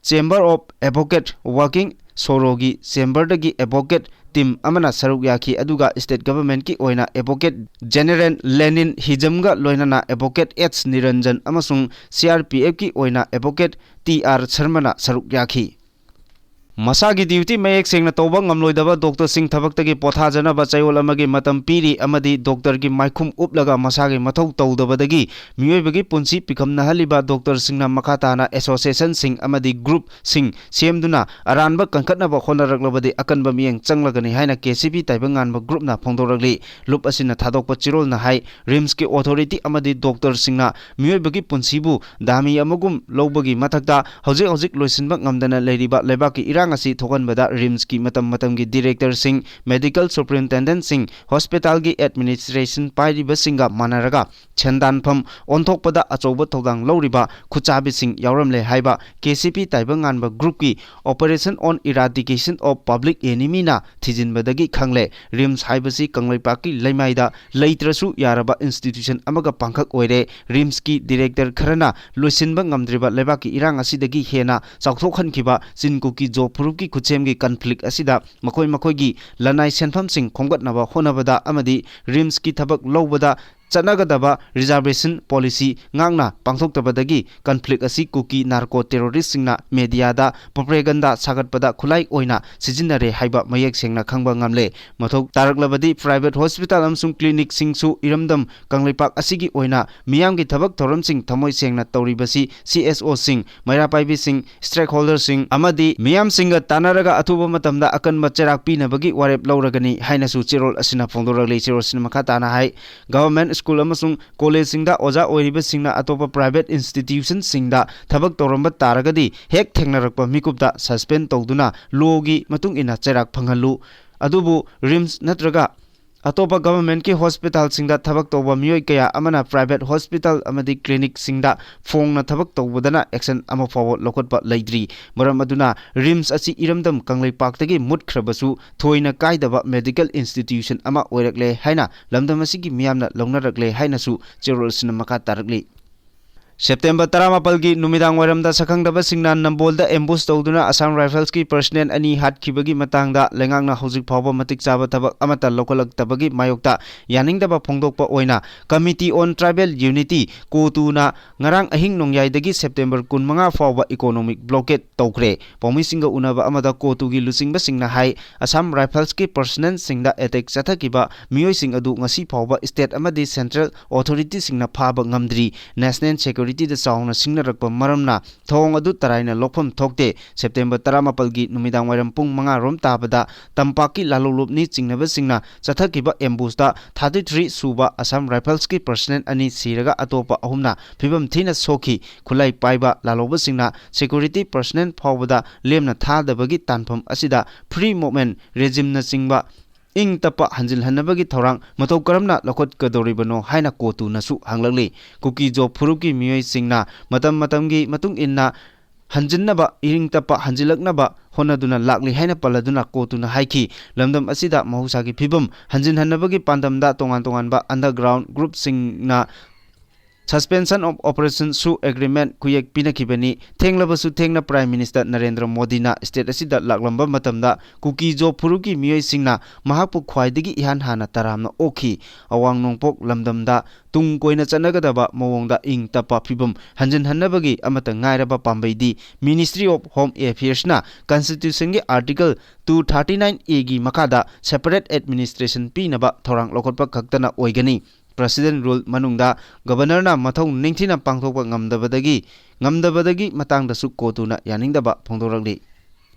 Chamber of Advocate Working ꯁꯣꯔꯣꯒꯤ chamberꯗꯒꯤ advocate team ꯑꯃꯅ ꯁꯔꯨꯛ ꯌꯥꯈꯤ, ꯑꯗꯨꯒ state governmentꯀꯤ ꯑꯣꯏꯅ advocate general ꯂꯦꯅꯤꯟ ꯍꯤꯖꯝꯒ ꯂꯣꯏꯅꯅ advocate H ꯅꯤꯔꯟꯖꯟ ꯑꯃꯁꯨꯡ C R P Fꯀꯤ ꯑꯣꯏꯅ advocate T R ꯁꯔꯃꯅ ꯁꯔꯨꯛ ꯌꯥꯈꯤ꯫ ꯃꯁꯥꯒꯤ duty ꯃꯌꯦꯛ ꯁꯦꯡꯅ ꯇꯧꯕ ꯉꯝꯂꯣꯏꯗꯕ doctorꯁꯤꯡ ꯊꯕꯛꯇꯒꯤ ꯄꯣꯊꯥꯖꯅꯕ ꯆꯌꯣꯜ ꯑꯃꯒꯤ ꯃꯇꯝ ꯄꯤꯔꯤ ꯑꯃꯗꯤ doctorꯒꯤ ꯃꯥꯏꯈꯨꯝ ꯎꯞꯂꯒ ꯃꯁꯥꯒꯤ ꯃꯊꯧ ꯇꯧꯗꯕꯗꯒꯤ ꯃꯤꯑꯣꯏꯕꯒꯤ ꯄꯨꯟꯁꯤ ꯄꯤꯈꯝꯅꯍꯜꯂꯤꯕ doctorꯁꯤꯡꯅ ꯃꯈꯥ ꯇꯥꯅ associationꯁꯤꯡ ꯑꯃꯗꯤ groupꯁꯤꯡ ꯁꯦꯝꯗꯨꯅ ꯑꯔꯥꯟꯕ ꯀꯟꯈꯠꯅꯕ ꯍꯣꯠꯅꯔꯛꯂꯕꯗꯤ ꯑꯀꯟꯕ ꯃꯤꯠꯌꯦꯡ ꯆꯪꯂꯒꯅꯤ ꯍꯥꯏꯅ K C P ꯇꯥꯏꯕꯪꯉꯥꯟꯕ groupꯅ ꯐꯣꯡꯗꯣꯔꯛꯂꯤ꯫ ꯂꯨꯞ ꯑꯁꯤꯅ ꯊꯥꯗꯣꯛꯄ ꯆꯦꯔꯣꯜꯅ ꯍꯥꯏ, RIMSꯀꯤ authority ꯑꯃꯗꯤ doctorꯁꯤꯡꯅ ꯃꯤꯑꯣꯏꯕꯒꯤ ꯄꯨꯟꯁꯤꯕꯨ ꯗꯥꯃꯤ ꯑꯃꯒꯨꯝ ꯂꯧꯕꯒꯤ ꯃꯊꯛꯇ ꯍꯧꯖꯤꯛ ꯍꯧꯖꯤꯛ ꯂꯣꯏꯁꯤꯟꯕ ꯉꯝꯗꯅ ꯂꯩꯔꯤꯕ ꯂꯩꯕꯥꯛꯀꯤ ꯏꯔꯥꯡ ꯑꯁꯤ ꯊꯣꯛꯍꯟꯕꯗ ꯔꯤꯝꯁꯀꯤ ꯃꯇꯝ ꯃꯇꯝꯒꯤ ꯗꯤꯔꯦꯛꯇꯔꯁꯤꯡ, ꯃꯦꯗꯤꯀꯦꯜ ꯁꯨꯄꯔꯤꯟꯇꯦꯟꯗꯦꯟꯠꯁꯤꯡ, ꯍꯣꯁꯄꯤꯇꯥꯜꯒꯤ ꯑꯦꯗꯃꯤꯅꯤꯁꯇ꯭ꯔꯦꯁꯟ ꯄꯥꯏꯔꯤꯕꯁꯤꯡꯒ ꯃꯥꯟꯅꯔꯒ ꯁꯦꯟꯗꯥꯟꯐꯝ ꯑꯣꯟꯊꯣꯛꯄꯗ ꯑꯆꯧꯕ ꯊꯧꯗꯥꯡ ꯂꯧꯔꯤꯕ ꯈꯨꯠꯆꯥꯕꯤꯁꯤꯡ ꯌꯥꯎꯔꯝꯂꯦ ꯍꯥꯏꯕ K C P ꯇꯥꯏꯕꯪꯉꯥꯟꯕ ꯒ꯭ꯔꯨꯞꯀꯤ Operation on Eradication of Public Enemyꯅ ꯊꯤꯖꯤꯟꯕꯗꯒꯤ ꯈꯪꯂꯦ꯫ RIMS ꯍꯥꯏꯕꯁꯤ ꯀꯪꯂꯩꯄꯥꯛꯀꯤ ꯂꯩꯃꯥꯏꯗ ꯂꯩꯇ꯭ꯔꯁꯨ ꯌꯥꯔꯕ ꯏꯟꯁꯇꯤꯇ꯭ꯌꯨꯁꯟ ꯑꯃꯒ ꯄꯥꯡꯈꯛ ꯑꯣꯏꯔꯦ꯫ ꯔꯤꯝꯁꯀꯤ ꯗꯤꯔꯦꯛꯇꯔ ꯈꯔꯅ ꯂꯣꯏꯁꯤꯟꯕ ꯉꯝꯗ꯭ꯔꯤꯕ ꯂꯩꯕꯥꯛꯀꯤ ꯏꯔꯥꯡ ꯑꯁꯤꯗꯒꯤ ꯍꯦꯟꯅ ꯆꯥꯎꯊꯣꯛꯍꯟꯈꯤꯕ ꯆꯤꯟ ꯀꯨꯀꯤ ꯖꯣ ꯐꯨꯔꯨꯞꯀꯤ ꯈꯨꯠꯁꯦꯝꯒꯤ ꯀꯟꯐ꯭ꯂꯤꯛ ꯑꯁꯤꯗ ꯃꯈꯣꯏ ꯃꯈꯣꯏꯒꯤ ꯂꯅꯥꯏ ꯁꯦꯟꯐꯝꯁꯤꯡ ꯈꯣꯝꯒꯠꯅꯕ ꯍꯣꯠꯅꯕꯗ ꯑꯃꯗꯤ ꯔꯤꯝꯁꯀꯤ ꯊꯕꯛ ꯂꯧꯕꯗ ꯆꯠꯅꯒꯗꯕ ꯔꯤꯖꯥꯔꯕꯦꯁꯟ ꯄꯣꯂꯤꯁꯤ ꯉꯥꯛꯅ ꯄꯥꯡꯊꯣꯛꯇꯕꯗꯒꯤ ꯀꯟꯐ꯭ꯂꯤꯛ ꯑꯁꯤ ꯀꯨꯀꯤ ꯅꯥꯔꯀꯣ ꯇꯦꯔꯣꯔꯤꯁꯁꯤꯡꯅ ꯃꯦꯗꯤꯌꯥꯗ ꯄ꯭ꯔꯣꯄꯦꯒꯟꯗꯥ ꯁꯥꯒꯠꯄꯗ ꯈꯨꯠꯂꯥꯏ ꯑꯣꯏꯅ ꯁꯤꯖꯤꯟꯅꯔꯦ ꯍꯥꯏꯕ ꯃꯌꯦꯛ ꯁꯦꯡꯅ ꯈꯪꯕ ꯉꯝꯂꯦ꯫ ꯃꯊꯧ ꯇꯥꯔꯛꯂꯕꯗꯤ ꯄ꯭ꯔꯥꯏꯚꯦꯠ ꯍꯣꯁꯄꯤꯇꯥꯜ ꯑꯃꯁꯨꯡ ꯀ꯭ꯂꯤꯅꯤꯛꯁꯤꯡꯁꯨ ꯏꯔꯝꯗꯝ ꯀꯪꯂꯩꯄꯥꯛ ꯑꯁꯤꯒꯤ ꯑꯣꯏꯅ ꯃꯤꯌꯥꯝꯒꯤ ꯊꯕꯛ ꯊꯧꯔꯝꯁꯤꯡ ꯊꯃꯣꯏ ꯁꯦꯡꯅ ꯇꯧꯔꯤꯕꯁꯤ ꯁꯤ ꯑꯦꯁ ꯑꯣꯁꯤꯡ, ꯃꯩꯔꯥ ꯄꯥꯏꯕꯤꯁꯤꯡ, ꯁ꯭ꯇꯦꯛꯍꯣꯜꯗꯔꯁꯤꯡ ꯑꯃꯗꯤ ꯃꯤꯌꯥꯝꯁꯤꯡꯒ ꯇꯥꯟꯅꯔꯒ ꯑꯊꯨꯕ ꯃꯇꯝꯗ ꯑꯀꯟꯕ ꯆꯩꯔꯥꯛ ꯄꯤꯅꯕꯒꯤ ꯋꯥꯔꯦꯞ ꯂꯧꯔꯒꯅꯤ ꯍꯥꯏꯅꯁꯨ ꯆꯦꯔꯣꯜ ꯑꯁꯤꯅ ꯐꯣꯡꯗꯣꯔꯛꯂꯤ꯫ ꯆꯦꯔꯣꯜꯁꯤꯅ ꯃꯈꯥ ꯇꯥꯅ ꯍꯥꯏ, ꯒꯚꯔꯟꯃꯦꯟꯠ ꯁ꯭ꯀꯨꯜ ꯑꯃꯁꯨꯡ ꯀꯣꯂꯦꯖꯁꯤꯡꯗ ꯑꯣꯖꯥ ꯑꯣꯏꯔꯤꯕꯁꯤꯡꯅ ꯑꯇꯣꯞꯄ ꯄ꯭ꯔꯥꯏꯚꯦꯠ ꯏꯟꯁꯇꯤꯇ꯭ꯌꯨꯁꯟꯁꯤꯡꯗ ꯊꯕꯛ ꯇꯧꯔꯝꯕ ꯇꯥꯔꯒꯗꯤ ꯍꯦꯛ ꯊꯦꯡꯅꯔꯛꯄ ꯃꯤꯀꯨꯞꯇ ꯁꯁꯄꯦꯟ ꯇꯧꯗꯨꯅ ꯂꯣꯒꯤ ꯃꯇꯨꯡ ꯏꯟꯅ ꯆꯩꯔꯥꯛ ꯐꯪꯍꯜꯂꯨ꯫ ꯑꯗꯨꯕꯨ ꯔꯤꯝꯁ ꯅꯠꯇ꯭ꯔꯒ ꯑꯇꯣꯞꯄ ꯒꯚꯔꯟꯃꯦꯟꯠꯀꯤ ꯍꯣꯁꯄꯤꯇꯥꯜꯁꯤꯡꯗ ꯊꯕꯛ ꯇꯧꯕ ꯃꯤꯑꯣꯏ ꯀꯌꯥ ꯑꯃꯅ ꯄ꯭ꯔꯥꯏꯚꯦꯠ ꯍꯣꯁꯄꯤꯇꯥꯜ ꯑꯃꯗꯤ ꯀ꯭ꯂꯤꯅꯤꯛꯁꯤꯡꯗ ꯐꯣꯡꯅ ꯊꯕꯛ ꯇꯧꯕꯗꯅ ꯑꯦꯛꯁꯟ ꯑꯃ ꯐꯥꯎꯕ ꯂꯧꯈꯠꯄ ꯂꯩꯇ꯭ꯔꯤ꯫ ꯃꯔꯝ ꯑꯗꯨꯅ ꯔꯤꯝꯁ ꯑꯁꯤ ꯏꯔꯝꯗꯝ ꯀꯪꯂꯩꯄꯥꯛꯇꯒꯤ ꯃꯨꯠꯈ꯭ꯔꯕꯁꯨ ꯊꯣꯏꯅ ꯀꯥꯏꯗꯕ ꯃꯦꯗꯤꯀꯦꯜ ꯏꯟꯁꯇꯤꯇ꯭ꯌꯨꯁꯟ ꯑꯃ ꯑꯣꯏꯔꯛꯂꯦ ꯍꯥꯏꯅ ꯂꯝꯗꯝ ꯑꯁꯤꯒꯤ ꯃꯤꯌꯥꯝꯅ ꯂꯧꯅꯔꯛꯂꯦ ꯍꯥꯏꯅꯁꯨ ꯆꯦꯔꯣꯜꯁꯤꯅ ꯃꯈꯥ ꯇꯥꯔꯛꯂꯤ꯫ ꯁꯦꯞꯇꯦꯝꯕꯔ ꯇꯔꯥꯃꯥꯄꯜꯒꯤ ꯅꯨꯃꯤꯗꯥꯡ ꯋꯥꯏꯔꯝꯗ ꯁꯛꯈꯪꯗꯕꯁꯤꯡꯅ ꯅꯝꯕꯣꯜꯗ ꯑꯦꯝꯕꯨꯁ ꯇꯧꯗꯨꯅ ꯑꯁꯥꯝ ꯔꯥꯏꯐꯜꯁꯀꯤ ꯄꯔꯁꯅꯦꯜ ꯑꯅꯤ ꯍꯥꯠꯈꯤꯕꯒꯤ ꯃꯇꯥꯡꯗ ꯂꯩꯉꯥꯛꯅ ꯍꯧꯖꯤꯛ ꯐꯥꯎꯕ ꯃꯇꯤꯛ ꯆꯥꯕ ꯊꯕꯛ ꯑꯃꯠꯇ ꯂꯧꯈꯠꯂꯛꯇꯕꯒꯤ ꯃꯥꯌꯣꯛꯇ ꯌꯥꯅꯤꯡꯗꯕ ꯐꯣꯡꯗꯣꯛꯄ ꯑꯣꯏꯅ Committee on Tribal Unity, ꯀꯣꯇꯨꯅ ꯉꯔꯥꯡ ꯑꯍꯤꯡ ꯅꯣꯡꯌꯥꯏꯗꯒꯤ ꯁꯦꯞꯇꯦꯝꯕꯔ ꯀꯨꯟꯃꯉꯥ ꯐꯥꯎꯕ ꯏꯀꯣꯅꯣꯃꯤꯛ ꯕ꯭ꯂꯣꯀꯦꯗ ꯇꯧꯈ꯭ꯔꯦ꯫ ꯄꯥꯎꯃꯤꯁꯤꯡꯒ ꯎꯅꯕ ꯑꯃꯗ ꯀꯣꯇꯨꯒꯤ ꯂꯨꯆꯤꯡꯕꯁꯤꯡꯅ ꯍꯥꯏ, ꯑꯁꯥꯝ ꯔꯥꯏꯐꯜꯁꯀꯤ ꯄꯔꯁꯅꯦꯜꯁꯤꯡꯗ ꯑꯦꯇꯦꯛ ꯆꯠꯊꯈꯤꯕ ꯃꯤꯑꯣꯏꯁꯤꯡ ꯑꯗꯨ ꯉꯁꯤ ꯐꯥꯎꯕ ꯁ꯭ꯇꯦꯠ ꯑꯃꯗꯤ ꯁꯦꯟꯇ꯭ꯔꯦꯜ ꯑꯣꯊꯣꯔꯤꯇꯤꯁꯤꯡꯅ ꯐꯥꯕ ꯉꯝꯗ꯭ꯔꯤ꯫ ꯅꯦꯁꯅꯦꯜ ꯁꯦꯀ꯭ꯌꯨꯔꯤꯇꯤ ꯁꯦꯀ꯭ꯌꯨꯔꯤꯇꯤꯗ ꯆꯥꯎꯅ ꯁꯤꯡꯅꯔꯛꯄ ꯃꯔꯝꯅ ꯊꯧꯑꯣꯡ ꯑꯗꯨ ꯇꯔꯥꯏꯅ ꯂꯣꯛꯐꯝ ꯊꯣꯛꯇꯦ꯫ ꯁꯦꯞꯇꯦꯝꯕꯔ ꯇꯔꯥꯃꯥꯄꯜꯒꯤ ꯅꯨꯃꯤꯗꯥꯡ ꯋꯥꯏꯔꯝ ꯄꯨꯡ ꯃꯉꯥ ꯔꯣꯝ ꯇꯥꯕꯗ ꯇꯝꯄꯥꯛꯀꯤ ꯂꯥꯂꯣꯡꯂꯨꯞꯅꯤ ꯆꯤꯡꯅꯕꯁꯤꯡꯅ ꯆꯠꯊꯈꯤꯕ ꯑꯦꯝꯕꯨꯁꯇ ꯊꯥꯔꯇꯤ ꯊ꯭ꯔꯤ ꯁꯨꯕ ꯑꯁꯥꯝ ꯔꯥꯏꯐꯜꯁꯀꯤ ꯄꯔꯁꯅꯦꯜ ꯑꯅꯤ ꯁꯤꯔꯒ ꯑꯇꯣꯞꯄ ꯑꯍꯨꯝꯅ ꯐꯤꯕꯝ ꯊꯤꯅ ꯁꯣꯛꯈꯤ꯫ ꯈꯨꯠꯂꯥꯏ ꯄꯥꯏꯕ ꯂꯥꯂꯣꯡꯕꯁꯤꯡꯅ ꯁꯦꯀ꯭ꯌꯨꯔꯤꯇꯤ ꯄꯔꯁꯅꯦꯜ ꯐꯥꯎꯕꯗ ꯂꯦꯝꯅ ꯊꯥꯗꯕꯒꯤ ꯇꯥꯟꯐꯝ ꯑꯁꯤꯗ ꯐ꯭ꯔꯤ ꯃꯨꯚꯃꯦꯟ ꯔꯦꯖꯤꯝꯅꯆꯤꯡꯕ ꯏꯪ ꯇꯞꯄ ꯍꯟꯖꯤꯜꯍꯟꯅꯕꯒꯤ ꯊꯧꯔꯥꯡ ꯃꯇꯧ ꯀꯔꯝꯅ ꯂꯧꯈꯠꯀꯗꯧꯔꯤꯕꯅꯣ ꯍꯥꯏꯅ ꯀꯣꯇꯨꯅꯁꯨ ꯍꯪꯂꯛꯂꯤ꯫ ꯀꯨꯀꯤ ꯖꯣ ꯐꯨꯔꯨꯞꯀꯤ ꯃꯤꯑꯣꯏꯁꯤꯡꯅ ꯃꯇꯝ ꯃꯇꯝꯒꯤ ꯃꯇꯨꯡ ꯏꯟꯅ ꯍꯟꯖꯤꯟꯅꯕ, ꯏꯪ ꯇꯞꯄ ꯍꯟꯖꯤꯜꯂꯛꯅꯕ ꯍꯣꯠꯅꯗꯨꯅ ꯂꯥꯛꯂꯤ ꯍꯥꯏꯅ ꯄꯜꯂꯗꯨꯅ ꯀꯣꯇꯨꯅ ꯍꯥꯏꯈꯤ꯫ ꯂꯝꯗꯝ ꯑꯁꯤꯗ ꯃꯍꯧꯁꯥꯒꯤ ꯐꯤꯕꯝ ꯍꯟꯖꯤꯟꯍꯟꯅꯕꯒꯤ ꯄꯥꯟꯗꯝꯗ ꯇꯣꯉꯥꯟ ꯇꯣꯉꯥꯟꯕ underground groupꯁꯤꯡꯅ Suspension of Operation ꯁꯨ ꯑꯦꯒ꯭ꯔꯤꯃꯦꯟ ꯈꯨꯌꯦꯛ ꯄꯤꯅꯈꯤꯕꯅꯤ꯫ ꯊꯦꯡꯂꯕꯁꯨ ꯊꯦꯡꯅ ꯄ꯭ꯔꯥꯏꯝ ꯃꯤꯅꯤꯁꯇꯔ ꯅꯔꯦꯟꯗ꯭ꯔ ꯃꯣꯗꯤꯅ ꯁ꯭ꯇꯦꯠ ꯑꯁꯤꯗ ꯂꯥꯛꯂꯝꯕ ꯃꯇꯝꯗ ꯀꯨꯀꯤ ꯖꯣ ꯐꯨꯔꯨꯞꯀꯤ ꯃꯤꯑꯣꯏꯁꯤꯡꯅ ꯃꯍꯥꯛꯄꯨ ꯈ꯭ꯋꯥꯏꯗꯒꯤ ꯏꯍꯥꯟ ꯍꯥꯟꯅ ꯇꯔꯥꯝꯅ ꯑꯣꯛꯈꯤ꯫ ꯑꯋꯥꯡ ꯅꯣꯡꯄꯣꯛ ꯂꯝꯗꯝꯗ ꯇꯨꯡ ꯀꯣꯏꯅ ꯆꯠꯅꯒꯗꯕ ꯃꯑꯣꯡꯗ ꯏꯪ ꯇꯞꯄ ꯐꯤꯕꯝ ꯍꯟꯖꯤꯟꯍꯟꯅꯕꯒꯤ ꯑꯃꯠꯇ ꯉꯥꯏꯔꯕ ꯄꯥꯝꯕꯩꯗꯤ Ministry of Home Affairsꯅ Constitutionꯒꯤ Article two thirty nine A ꯒꯤ ꯃꯈꯥꯗ separate administration ꯄꯤꯅꯕ ꯊꯧꯔꯥꯡ ꯂꯧꯈꯠꯄ ꯈꯛꯇꯅ ꯑꯣꯏꯒꯅꯤ꯫ President Rule ꯃꯅꯨꯡꯗ Governorꯅ ꯃꯊꯧ ꯅꯤꯡꯊꯤꯅ ꯄꯥꯡꯊꯣꯛꯄ ꯉꯝꯗꯕꯗꯒꯤ, ꯉꯝꯗꯕꯗꯒꯤ ꯃꯇꯥꯡꯗꯁꯨ ꯀꯣꯇꯨꯅ ꯌꯥꯅꯤꯡꯗꯕ ꯐꯣꯡꯗꯣꯔꯛꯂꯤ꯫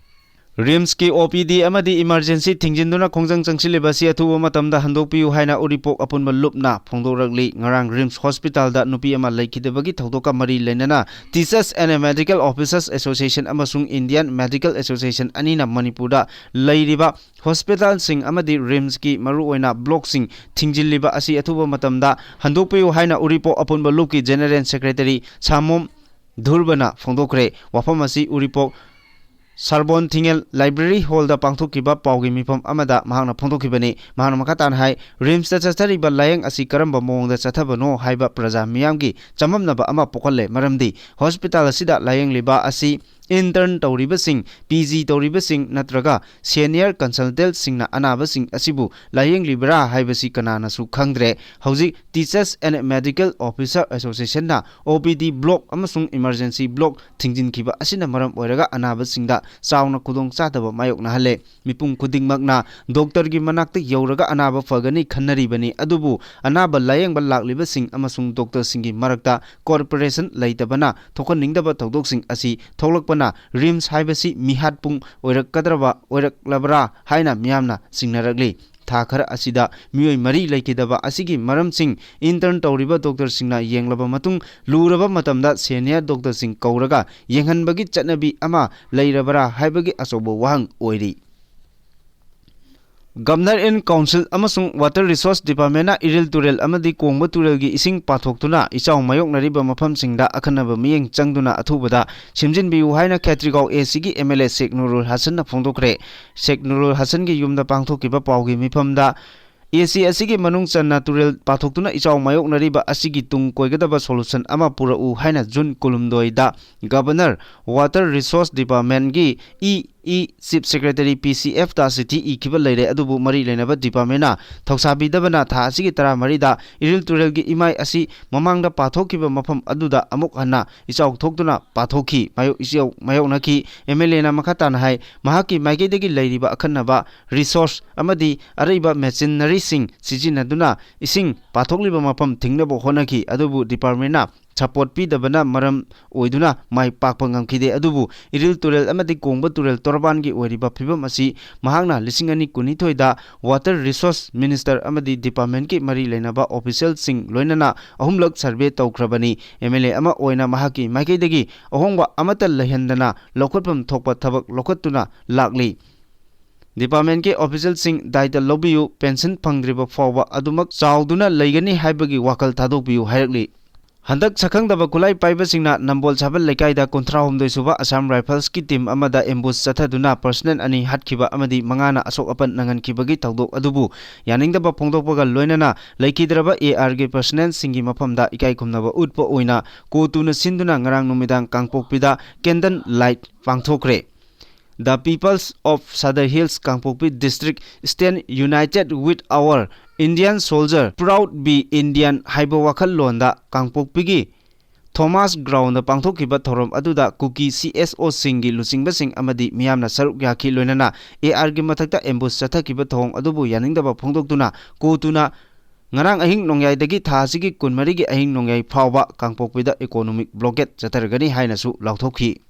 ꯔꯤꯝꯁꯀꯤ ꯑꯣ ꯄꯤ ꯗꯤ ꯑꯃꯗꯤ ꯏꯃꯔꯖꯦꯟꯁꯤ ꯊꯤꯡꯖꯤꯟꯗꯨꯅ ꯈꯣꯡꯖꯪ ꯆꯪꯁꯤꯜꯂꯤꯕ ꯑꯁꯤ ꯑꯊꯨꯕ ꯃꯇꯝꯗ ꯍꯟꯗꯣꯛꯄꯤꯌꯨ ꯍꯥꯏꯅ ꯎꯔꯤꯄꯣꯛ ꯑꯄꯨꯟꯕ ꯂꯨꯞꯅ ꯐꯣꯡꯗꯣꯔꯛꯂꯤ꯫ ꯉꯔꯥꯡ ꯔꯤꯝꯁ ꯍꯣꯁꯄꯤꯇꯥꯜꯗ ꯅꯨꯄꯤ ꯑꯃ ꯂꯩꯈꯤꯗꯕꯒꯤ ꯊꯧꯗꯣꯛꯀ ꯃꯔꯤ ꯂꯩꯅꯅ Teachers and Medical Officers Association ꯑꯃꯁꯨꯡ Indian Medical Association ꯑꯅꯤꯅ ꯃꯅꯤꯄꯨꯔꯗ ꯂꯩꯔꯤꯕ ꯍꯣꯁꯄꯤꯇꯥꯜꯁꯤꯡ ꯑꯃꯗꯤ ꯔꯤꯝꯁꯀꯤ ꯃꯔꯨꯑꯣꯏꯅ ꯕ꯭ꯂꯣꯛꯁꯤꯡ ꯊꯤꯡꯖꯤꯜꯂꯤꯕ ꯑꯁꯤ ꯑꯊꯨꯕ ꯃꯇꯝꯗ ꯍꯟꯗꯣꯛꯄꯤꯌꯨ ꯍꯥꯏꯅ ꯎꯔꯤꯄꯣꯛ ꯑꯄꯨꯟꯕ ꯂꯨꯞꯀꯤ ꯖꯦꯅꯔꯦꯜ ꯁꯦꯀ꯭ꯔꯦꯇꯔꯤ ꯁꯥꯃꯣꯝ ꯙꯨꯔꯕꯅ ꯐꯣꯡꯗꯣꯛꯈ꯭ꯔꯦ꯫ ꯋꯥꯐꯝ ꯑꯁꯤ ꯎꯔꯤꯄꯣꯛ ꯁꯥꯔꯕꯣꯟ ꯊꯤꯡꯉꯦꯜ ꯂꯥꯏꯕ꯭ꯔꯦꯔꯤ ꯍꯣꯜꯗ ꯄꯥꯡꯊꯣꯛꯈꯤꯕ ꯄꯥꯎꯒꯤ ꯃꯤꯐꯝ ꯑꯃꯗ ꯃꯍꯥꯛꯅ ꯐꯣꯡꯗꯣꯛꯈꯤꯕꯅꯤ꯫ ꯃꯍꯥꯛꯅ ꯃꯈꯥ ꯇꯥꯅ ꯍꯥꯏ, ꯔꯤꯝꯁꯇ ꯆꯠꯊꯔꯤꯕ ꯂꯥꯌꯦꯡ ꯑꯁꯤ ꯀꯔꯝꯕ ꯃꯑꯣꯡꯗ ꯆꯠꯊꯕꯅꯣ ꯍꯥꯏꯕ ꯄ꯭ꯔꯖꯥ ꯃꯤꯌꯥꯝꯒꯤ ꯆꯃꯝꯅꯕ ꯑꯃ ꯄꯣꯛꯍꯜꯂꯦ꯫ ꯃꯔꯝꯗꯤ ꯍꯣꯁꯄꯤꯇꯥꯜ ꯑꯁꯤꯗ ꯂꯥꯌꯦꯡꯂꯤꯕ ꯑꯁꯤ intern ꯇꯧꯔꯤꯕꯁꯤꯡ, ꯄꯤ ꯖꯤ ꯇꯧꯔꯤꯕꯁꯤꯡ ꯅꯠꯇ꯭ꯔꯒ senior consultantꯁꯤꯡꯅ ꯑꯅꯥꯕꯁꯤꯡ ꯑꯁꯤꯕꯨ ꯂꯥꯌꯦꯡꯂꯤꯕ꯭ꯔꯥ ꯍꯥꯏꯕꯁꯤ ꯀꯅꯥꯅꯁꯨ ꯈꯪꯗ꯭ꯔꯦ꯫ ꯍꯧꯖꯤꯛ Teachers and Medical Officer Associationꯅ O P D block ꯑꯃꯁꯨꯡ emergency block ꯊꯤꯡꯖꯤꯟꯈꯤꯕ ꯑꯁꯤꯅ ꯃꯔꯝ ꯑꯣꯏꯔꯒ ꯑꯅꯥꯕꯁꯤꯡꯗ ꯆꯥꯎꯅ ꯈꯨꯗꯣꯡꯆꯥꯗꯕ ꯃꯥꯌꯣꯛꯅꯍꯜꯂꯦ꯫ ꯃꯤꯄꯨꯝ ꯈꯨꯗꯤꯡꯃꯛꯅ ꯗꯣꯛꯇꯔꯒꯤ ꯃꯅꯥꯛꯇ ꯌꯧꯔꯒ ꯑꯅꯥꯕ ꯐꯒꯅꯤ ꯈꯟꯅꯔꯤꯕꯅꯤ, ꯑꯗꯨꯕꯨ ꯑꯅꯥꯕ ꯂꯥꯌꯦꯡꯕ ꯂꯥꯛꯂꯤꯕꯁꯤꯡ ꯑꯃꯁꯨꯡ ꯗꯣꯛꯇꯔꯁꯤꯡꯒꯤ ꯃꯔꯛꯇ cooperation ꯂꯩꯇꯕꯅ ꯊꯣꯛꯍꯟꯅꯤꯡꯗꯕ ꯊꯧꯗꯣꯛꯁꯤꯡ ꯑꯁꯤ ꯊꯣꯛꯂꯛꯄꯅ RIMS ꯍꯥꯏꯕꯁꯤ ꯃꯤꯍꯥꯠ ꯄꯨꯡ ꯑꯣꯏꯔꯛꯀꯗ꯭ꯔꯕ, ꯑꯣꯏꯔꯛꯂꯕ꯭ꯔꯥ ꯍꯥꯏꯅ ꯃꯤꯌꯥꯝꯅ ꯆꯤꯡꯅꯔꯛꯂꯤ꯫ ꯊꯥ ꯈꯔ ꯑꯁꯤꯗ ꯃꯤꯑꯣꯏ ꯃꯔꯤ ꯂꯩꯈꯤꯗꯕ ꯑꯁꯤꯒꯤ ꯃꯔꯝꯁꯤꯡ intern ꯇꯧꯔꯤꯕ ꯗꯣꯛꯇꯔꯁꯤꯡꯅ ꯌꯦꯡꯂꯕ ꯃꯇꯨꯡ, ꯂꯨꯔꯕ ꯃꯇꯝꯗ senior ꯗꯣꯛꯇꯔꯁꯤꯡ ꯀꯧꯔꯒ ꯌꯦꯡꯍꯟꯕꯒꯤ ꯆꯠꯅꯕꯤ ꯑꯃ ꯂꯩꯔꯕꯔꯥ ꯍꯥꯏꯕꯒꯤ ꯑꯆꯧꯕ ꯋꯥꯍꯪ ꯑꯣꯏꯔꯤ꯫ Governor in Council ꯑꯃꯁꯨꯡ Water Resource Departmentꯅ ꯏꯔꯤꯜ ꯇꯨꯔꯦꯜ ꯑꯃꯗꯤ ꯀꯣꯡꯕ ꯇꯨꯔꯦꯜꯒꯤ ꯏꯁꯤꯡ ꯄꯥꯊꯣꯛꯇꯨꯅ ꯏꯆꯥꯎ ꯃꯥꯌꯣꯛꯅꯔꯤꯕ ꯃꯐꯝꯁꯤꯡꯗ ꯑꯈꯟꯅꯕ ꯃꯤꯠꯌꯦꯡ ꯆꯪꯗꯨꯅ ꯑꯊꯨꯕꯗ ꯁꯦꯝꯖꯤꯟꯕꯤꯌꯨ ꯍꯥꯏꯅ ꯈꯦꯇ꯭ꯔꯤꯒꯥꯎ A Cꯒꯤ M L A ꯁꯦꯈ ꯅꯨꯔꯨꯜ ꯍꯁꯟꯅ ꯐꯣꯡꯗꯣꯛꯈ꯭ꯔꯦ꯫ ꯁꯦꯈ ꯅꯨꯔꯨꯜ ꯍꯁꯟꯒꯤ ꯌꯨꯝꯗ ꯄꯥꯡꯊꯣꯛꯈꯤꯕ ꯄꯥꯎꯒꯤ ꯃꯤꯐꯝꯗ, A C ꯑꯁꯤꯒꯤ ꯃꯅꯨꯡ ꯆꯟꯅ ꯇꯨꯔꯦꯜ ꯄꯥꯊꯣꯛꯇꯨꯅ ꯏꯆꯥꯎ ꯃꯥꯌꯣꯛꯅꯔꯤꯕ ꯑꯁꯤꯒꯤ ꯇꯨꯡ ꯀꯣꯏꯒꯗꯕ solution ꯑꯃ ꯄꯨꯔꯛꯎ ꯍꯥꯏꯅ ꯖꯨꯟ ꯀꯨꯟꯍꯨꯝꯗꯣꯏꯗ Governor Water Resource Departmentꯒꯤ E E Chief Secretary P C Fꯇ ꯆꯤꯊꯤ ꯏꯈꯤꯕ ꯂꯩꯔꯦ, ꯑꯗꯨꯕꯨ ꯃꯔꯤ ꯂꯩꯅꯕ departmentꯅ ꯊꯧꯁꯥꯕꯤꯗꯕꯅ ꯊꯥ ꯑꯁꯤꯒꯤ ꯇꯔꯥꯃꯔꯤꯗ ꯏꯔꯤꯜ ꯇꯨꯔꯦꯜꯒꯤ ꯏꯃꯥꯏ ꯑꯁꯤ ꯃꯃꯥꯡꯗ ꯄꯥꯊꯣꯛꯈꯤꯕ ꯃꯐꯝ ꯑꯗꯨꯗ ꯑꯃꯨꯛ ꯍꯟꯅ ꯏꯆꯥꯎ ꯊꯣꯛꯇꯨꯅ ꯄꯥꯊꯣꯛꯈꯤ꯫ ꯃꯥꯌꯣꯛ-, ꯏꯆꯥꯎ ꯃꯥꯌꯣꯛꯅꯈꯤ꯫ M L Aꯅ ꯃꯈꯥ ꯇꯥꯅ ꯍꯥꯏ, ꯃꯍꯥꯛꯀꯤ ꯃꯥꯏꯀꯩꯗꯒꯤ ꯂꯩꯔꯤꯕ ꯑꯈꯟꯅꯕ resource ꯑꯃꯗꯤ ꯑꯔꯩꯕ machineryꯁꯤꯡ ꯁꯤꯖꯤꯟꯅꯗꯨꯅ ꯏꯁꯤꯡ ꯄꯥꯊꯣꯛꯂꯤꯕ ꯃꯐꯝ ꯊꯤꯡꯅꯕ ꯍꯣꯠꯅꯈꯤ, ꯑꯗꯨꯕꯨ departmentꯅ support ꯄꯤꯗꯕꯅ ꯃꯔꯝ ꯑꯣꯏꯗꯨꯅ ꯃꯥꯏ ꯄꯥꯛꯄ ꯉꯝꯈꯤꯗꯦ꯫ ꯑꯗꯨꯕꯨ ꯏꯔꯤꯜ ꯇꯨꯔꯦꯜ ꯑꯃꯗꯤ ꯀꯣꯡꯕ ꯇꯨꯔꯦꯜ ꯇꯣꯔꯕꯥꯟꯒꯤ ꯑꯣꯏꯔꯤꯕ ꯐꯤꯕꯝ ꯑꯁꯤ ꯃꯍꯥꯛꯅ ꯂꯤꯁꯤꯡ ꯑꯅꯤ ꯀꯨꯟꯅꯤꯊꯣꯏꯗ Water Resource Minister ꯑꯃꯗꯤ departmentꯀꯤ ꯃꯔꯤ ꯂꯩꯅꯕ officialꯁꯤꯡ ꯂꯣꯏꯅꯅ ꯑꯍꯨꯝꯂꯛ survey ꯇꯧꯈ꯭ꯔꯕꯅꯤ꯫ M L A ꯑꯃ ꯑꯣꯏꯅ ꯃꯍꯥꯛꯀꯤ ꯃꯥꯏꯀꯩꯗꯒꯤ ꯑꯍꯣꯡꯕ ꯑꯃꯠꯇ ꯂꯩꯍꯟꯗꯅ ꯂꯧꯈꯠꯐꯝ ꯊꯣꯛꯄ ꯊꯕꯛ ꯂꯧꯈꯠꯇꯨꯅ ꯂꯥꯛꯂꯤ꯫ Departmentꯀꯤ officialꯁꯤꯡ ꯗꯥꯏꯇ ꯂꯧꯕꯤꯌꯨ, pension ꯐꯪꯗ꯭ꯔꯤꯕ ꯐꯥꯎꯕ ꯑꯗꯨꯃꯛ ꯆꯥꯎꯗꯨꯅ ꯂꯩꯒꯅꯤ ꯍꯥꯏꯕꯒꯤ ꯋꯥꯈꯜ ꯊꯥꯗꯣꯛꯄꯤꯌꯨ ꯍꯥꯏꯔꯛꯂꯤ꯫ ꯍꯟꯗꯛ ꯁꯛꯈꯪꯗꯕ ꯈꯨꯠꯂꯥꯏ ꯄꯥꯏꯕꯁꯤꯡꯅ ꯅꯝꯕꯣꯜ ꯁꯥꯕꯜ ꯂꯩꯀꯥꯏꯗ ꯀꯨꯟꯊ꯭ꯔꯥ ꯍꯨꯝꯗꯣꯏ ꯁꯨꯕ Assam Rifles ꯀꯤ team ꯑꯃꯗ ambush ꯆꯠꯊꯗꯨꯅ personnel ꯑꯅꯤ ꯍꯥꯠꯈꯤꯕ ꯑꯃꯗꯤ ꯃꯉꯥꯅ ꯑꯁꯣꯛ ꯑꯄꯟ ꯅꯪꯍꯟꯈꯤꯕꯒꯤ ꯊꯧꯗꯣꯛ ꯑꯗꯨꯕꯨ ꯌꯥꯅꯤꯡꯗꯕ ꯐꯣꯡꯗꯣꯛꯄꯒ ꯂꯣꯏꯅꯅ ꯂꯩꯈꯤꯗ꯭ꯔꯕ AR ꯒꯤ personnel ꯁꯤꯡꯒꯤ ꯃꯐꯝꯗ ꯏꯀꯥꯏ ꯈꯨꯝꯅꯕ ꯎꯠꯄ ꯑꯣꯏꯅ ꯀꯣꯇꯨꯅ ꯁꯤꯟꯗꯨꯅ ꯉꯔꯥꯡ ꯅꯨꯃꯤꯗꯥꯡ ꯀꯥꯡꯄꯣꯛꯄꯤꯗ candle light ꯄꯥꯡꯊꯣꯛꯈ꯭ꯔꯦ꯫ The Peoples of Sadar Hills Kangpokpi District stand united with our Indian soldier, proud be Indian ꯍꯥꯏꯕ ꯋꯥꯈꯜꯂꯣꯟꯗ ꯀꯥꯡꯄꯣꯛꯄꯤꯒꯤ ꯊꯣꯃꯥꯁ ꯒ꯭ꯔꯥꯎꯟꯗ ꯄꯥꯡꯊꯣꯛꯈꯤꯕ ꯊꯧꯔꯝ ꯑꯗꯨꯗ ꯀꯨꯀꯤ CSO ꯁꯤꯡꯒꯤ ꯂꯨꯆꯤꯡꯕꯁꯤꯡ ꯑꯃꯗꯤ ꯃꯤꯌꯥꯝꯅ ꯁꯔꯨꯛ ꯌꯥꯈꯤ꯫ ꯂꯣꯏꯅꯅ AR ꯒꯤ ꯃꯊꯛꯇ ambush ꯆꯠꯊꯈꯤꯕ ꯊꯧꯑꯣꯡ ꯑꯗꯨꯕꯨ ꯌꯥꯅꯤꯡꯗꯕ ꯐꯣꯡꯗꯣꯛꯇꯨꯅ ꯀꯣꯇꯨꯅ ꯉꯔꯥꯡ ꯑꯍꯤꯡ ꯅꯣꯡꯌꯥꯏꯗꯒꯤ ꯊꯥ ꯑꯁꯤꯒꯤ ꯀꯨꯟꯃꯔꯤꯒꯤ ꯑꯍꯤꯡ ꯅꯣꯡꯌꯥꯏ ꯐꯥꯎꯕ ꯀꯥꯡꯄꯣꯛꯄꯤꯗ economic blockade ꯆꯠꯊꯔꯒꯅꯤ ꯍꯥꯏꯅꯁꯨ ꯂꯥꯎꯊꯣꯛꯈꯤ꯫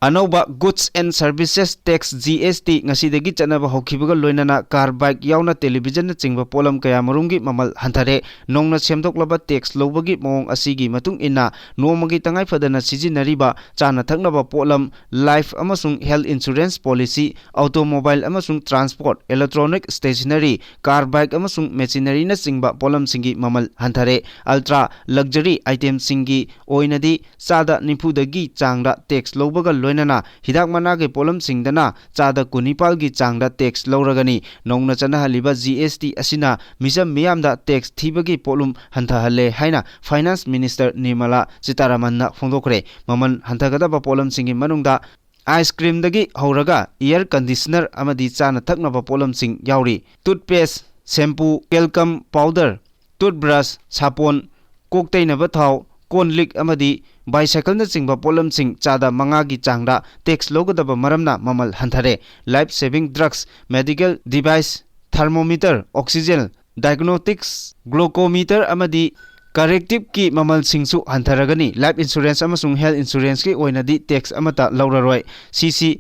ꯑꯅꯧꯕ Goods and Services Tax, GST, ꯉꯁꯤꯗꯒꯤ ꯆꯠꯅꯕ ꯍꯧꯈꯤꯕꯒ ꯂꯣꯏꯅꯅ car, bike ꯌꯥꯎꯅ television ꯅꯆꯤꯡꯕ ꯄꯣꯠꯂꯝ ꯀꯌꯥ ꯃꯔꯨꯝꯒꯤ ꯃꯃꯜ ꯍꯟꯊꯔꯦ꯫ ꯅꯧꯅ ꯁꯦꯝꯗꯣꯛꯂꯕ tax ꯂꯧꯕꯒꯤ ꯃꯑꯣꯡ ꯑꯁꯤꯒꯤ ꯃꯇꯨꯡ ꯏꯟꯅ ꯅꯣꯡꯃꯒꯤ ꯇꯉꯥꯏ ꯐꯗꯅ ꯁꯤꯖꯤꯟꯅꯔꯤꯕ ꯆꯥꯅ ꯊꯛꯅꯕ ꯄꯣꯠꯂꯝ, life ꯑꯃꯁꯨꯡ health insurance policy, automobile ꯑꯃꯁꯨꯡ transport, electronic stationery, car, bike ꯑꯃꯁꯨꯡ machinery ꯅꯆꯤꯡꯕ ꯄꯣꯠꯂꯝꯁꯤꯡꯒꯤ ꯃꯃꯜ ꯍꯟꯊꯔꯦ꯫ Ultra luxury item ꯁꯤꯡꯒꯤ ꯑꯣꯏꯅꯗꯤ ꯆꯥꯗ ꯅꯤꯐꯨꯗꯒꯤ ꯆꯥꯡꯗ tax ꯂꯧꯕꯒ ꯂꯣꯏꯅꯅ ꯍꯤꯗꯥꯛ ꯃꯅꯥꯒꯤ ꯄꯣꯠꯂꯝꯁꯤꯡꯗꯅ ꯆꯥꯗ ꯀꯨꯟꯅꯤꯄꯥꯜꯒꯤ ꯆꯥꯡꯗ tax ꯂꯧꯔꯒꯅꯤ꯫ ꯅꯧꯅ ꯆꯠꯅꯍꯜꯂꯤꯕ GST ꯑꯁꯤꯅ ꯃꯤꯆꯝ ꯃꯤꯌꯥꯝꯗ tax ꯊꯤꯕꯒꯤ ꯄꯣꯠꯂꯨꯝ ꯍꯟꯊꯍꯜꯂꯦ ꯍꯥꯏꯅ Finance Minister Nirmala Sitharamanꯅ ꯐꯣꯡꯗꯣꯛꯈ꯭ꯔꯦ꯫ ꯃꯃꯜ ꯍꯟꯊꯒꯗꯕ ꯄꯣꯠꯂꯝꯁꯤꯡꯒꯤ ꯃꯅꯨꯡꯗ ice cream ꯗꯒꯤ ꯍꯧꯔꯒ air conditioner ꯑꯃꯗꯤ ꯆꯥꯅ ꯊꯛꯅꯕ ꯄꯣꯠꯂꯝꯁꯤꯡ ꯌꯥꯎꯔꯤ꯫ Toothpaste, shampoo, talcum powder, toothbrush, ꯁꯥꯄꯣꯟ, ꯀꯣꯛ ꯇꯩꯅꯕ ꯊꯥꯎ, ꯀꯣꯟ ꯂꯤꯛ ꯑꯃꯗꯤ bicycle ꯅꯆꯤꯡꯕ ꯄꯣꯠꯂꯝꯁꯤꯡ ꯆꯥꯗ ꯃꯉꯥꯒꯤ ꯆꯥꯡꯗ tax ꯂꯧꯒꯗꯕ ꯃꯔꯝꯅ ꯃꯃꯜ ꯍꯟꯊꯔꯦ꯫ Life saving drugs, medical device, thermometer, oxygen, diagnostics, glucometer ꯑꯃꯗꯤ corrective ꯀꯤ ꯃꯃꯜꯁꯤꯡꯁꯨ ꯍꯟꯊꯔꯒꯅꯤ꯫ Life insurance ꯑꯃꯁꯨꯡ health insurance ꯀꯤ ꯑꯣꯏꯅꯗꯤ tax ꯑꯃꯠꯇ ꯂꯧꯔꯔꯣꯏ꯫ CC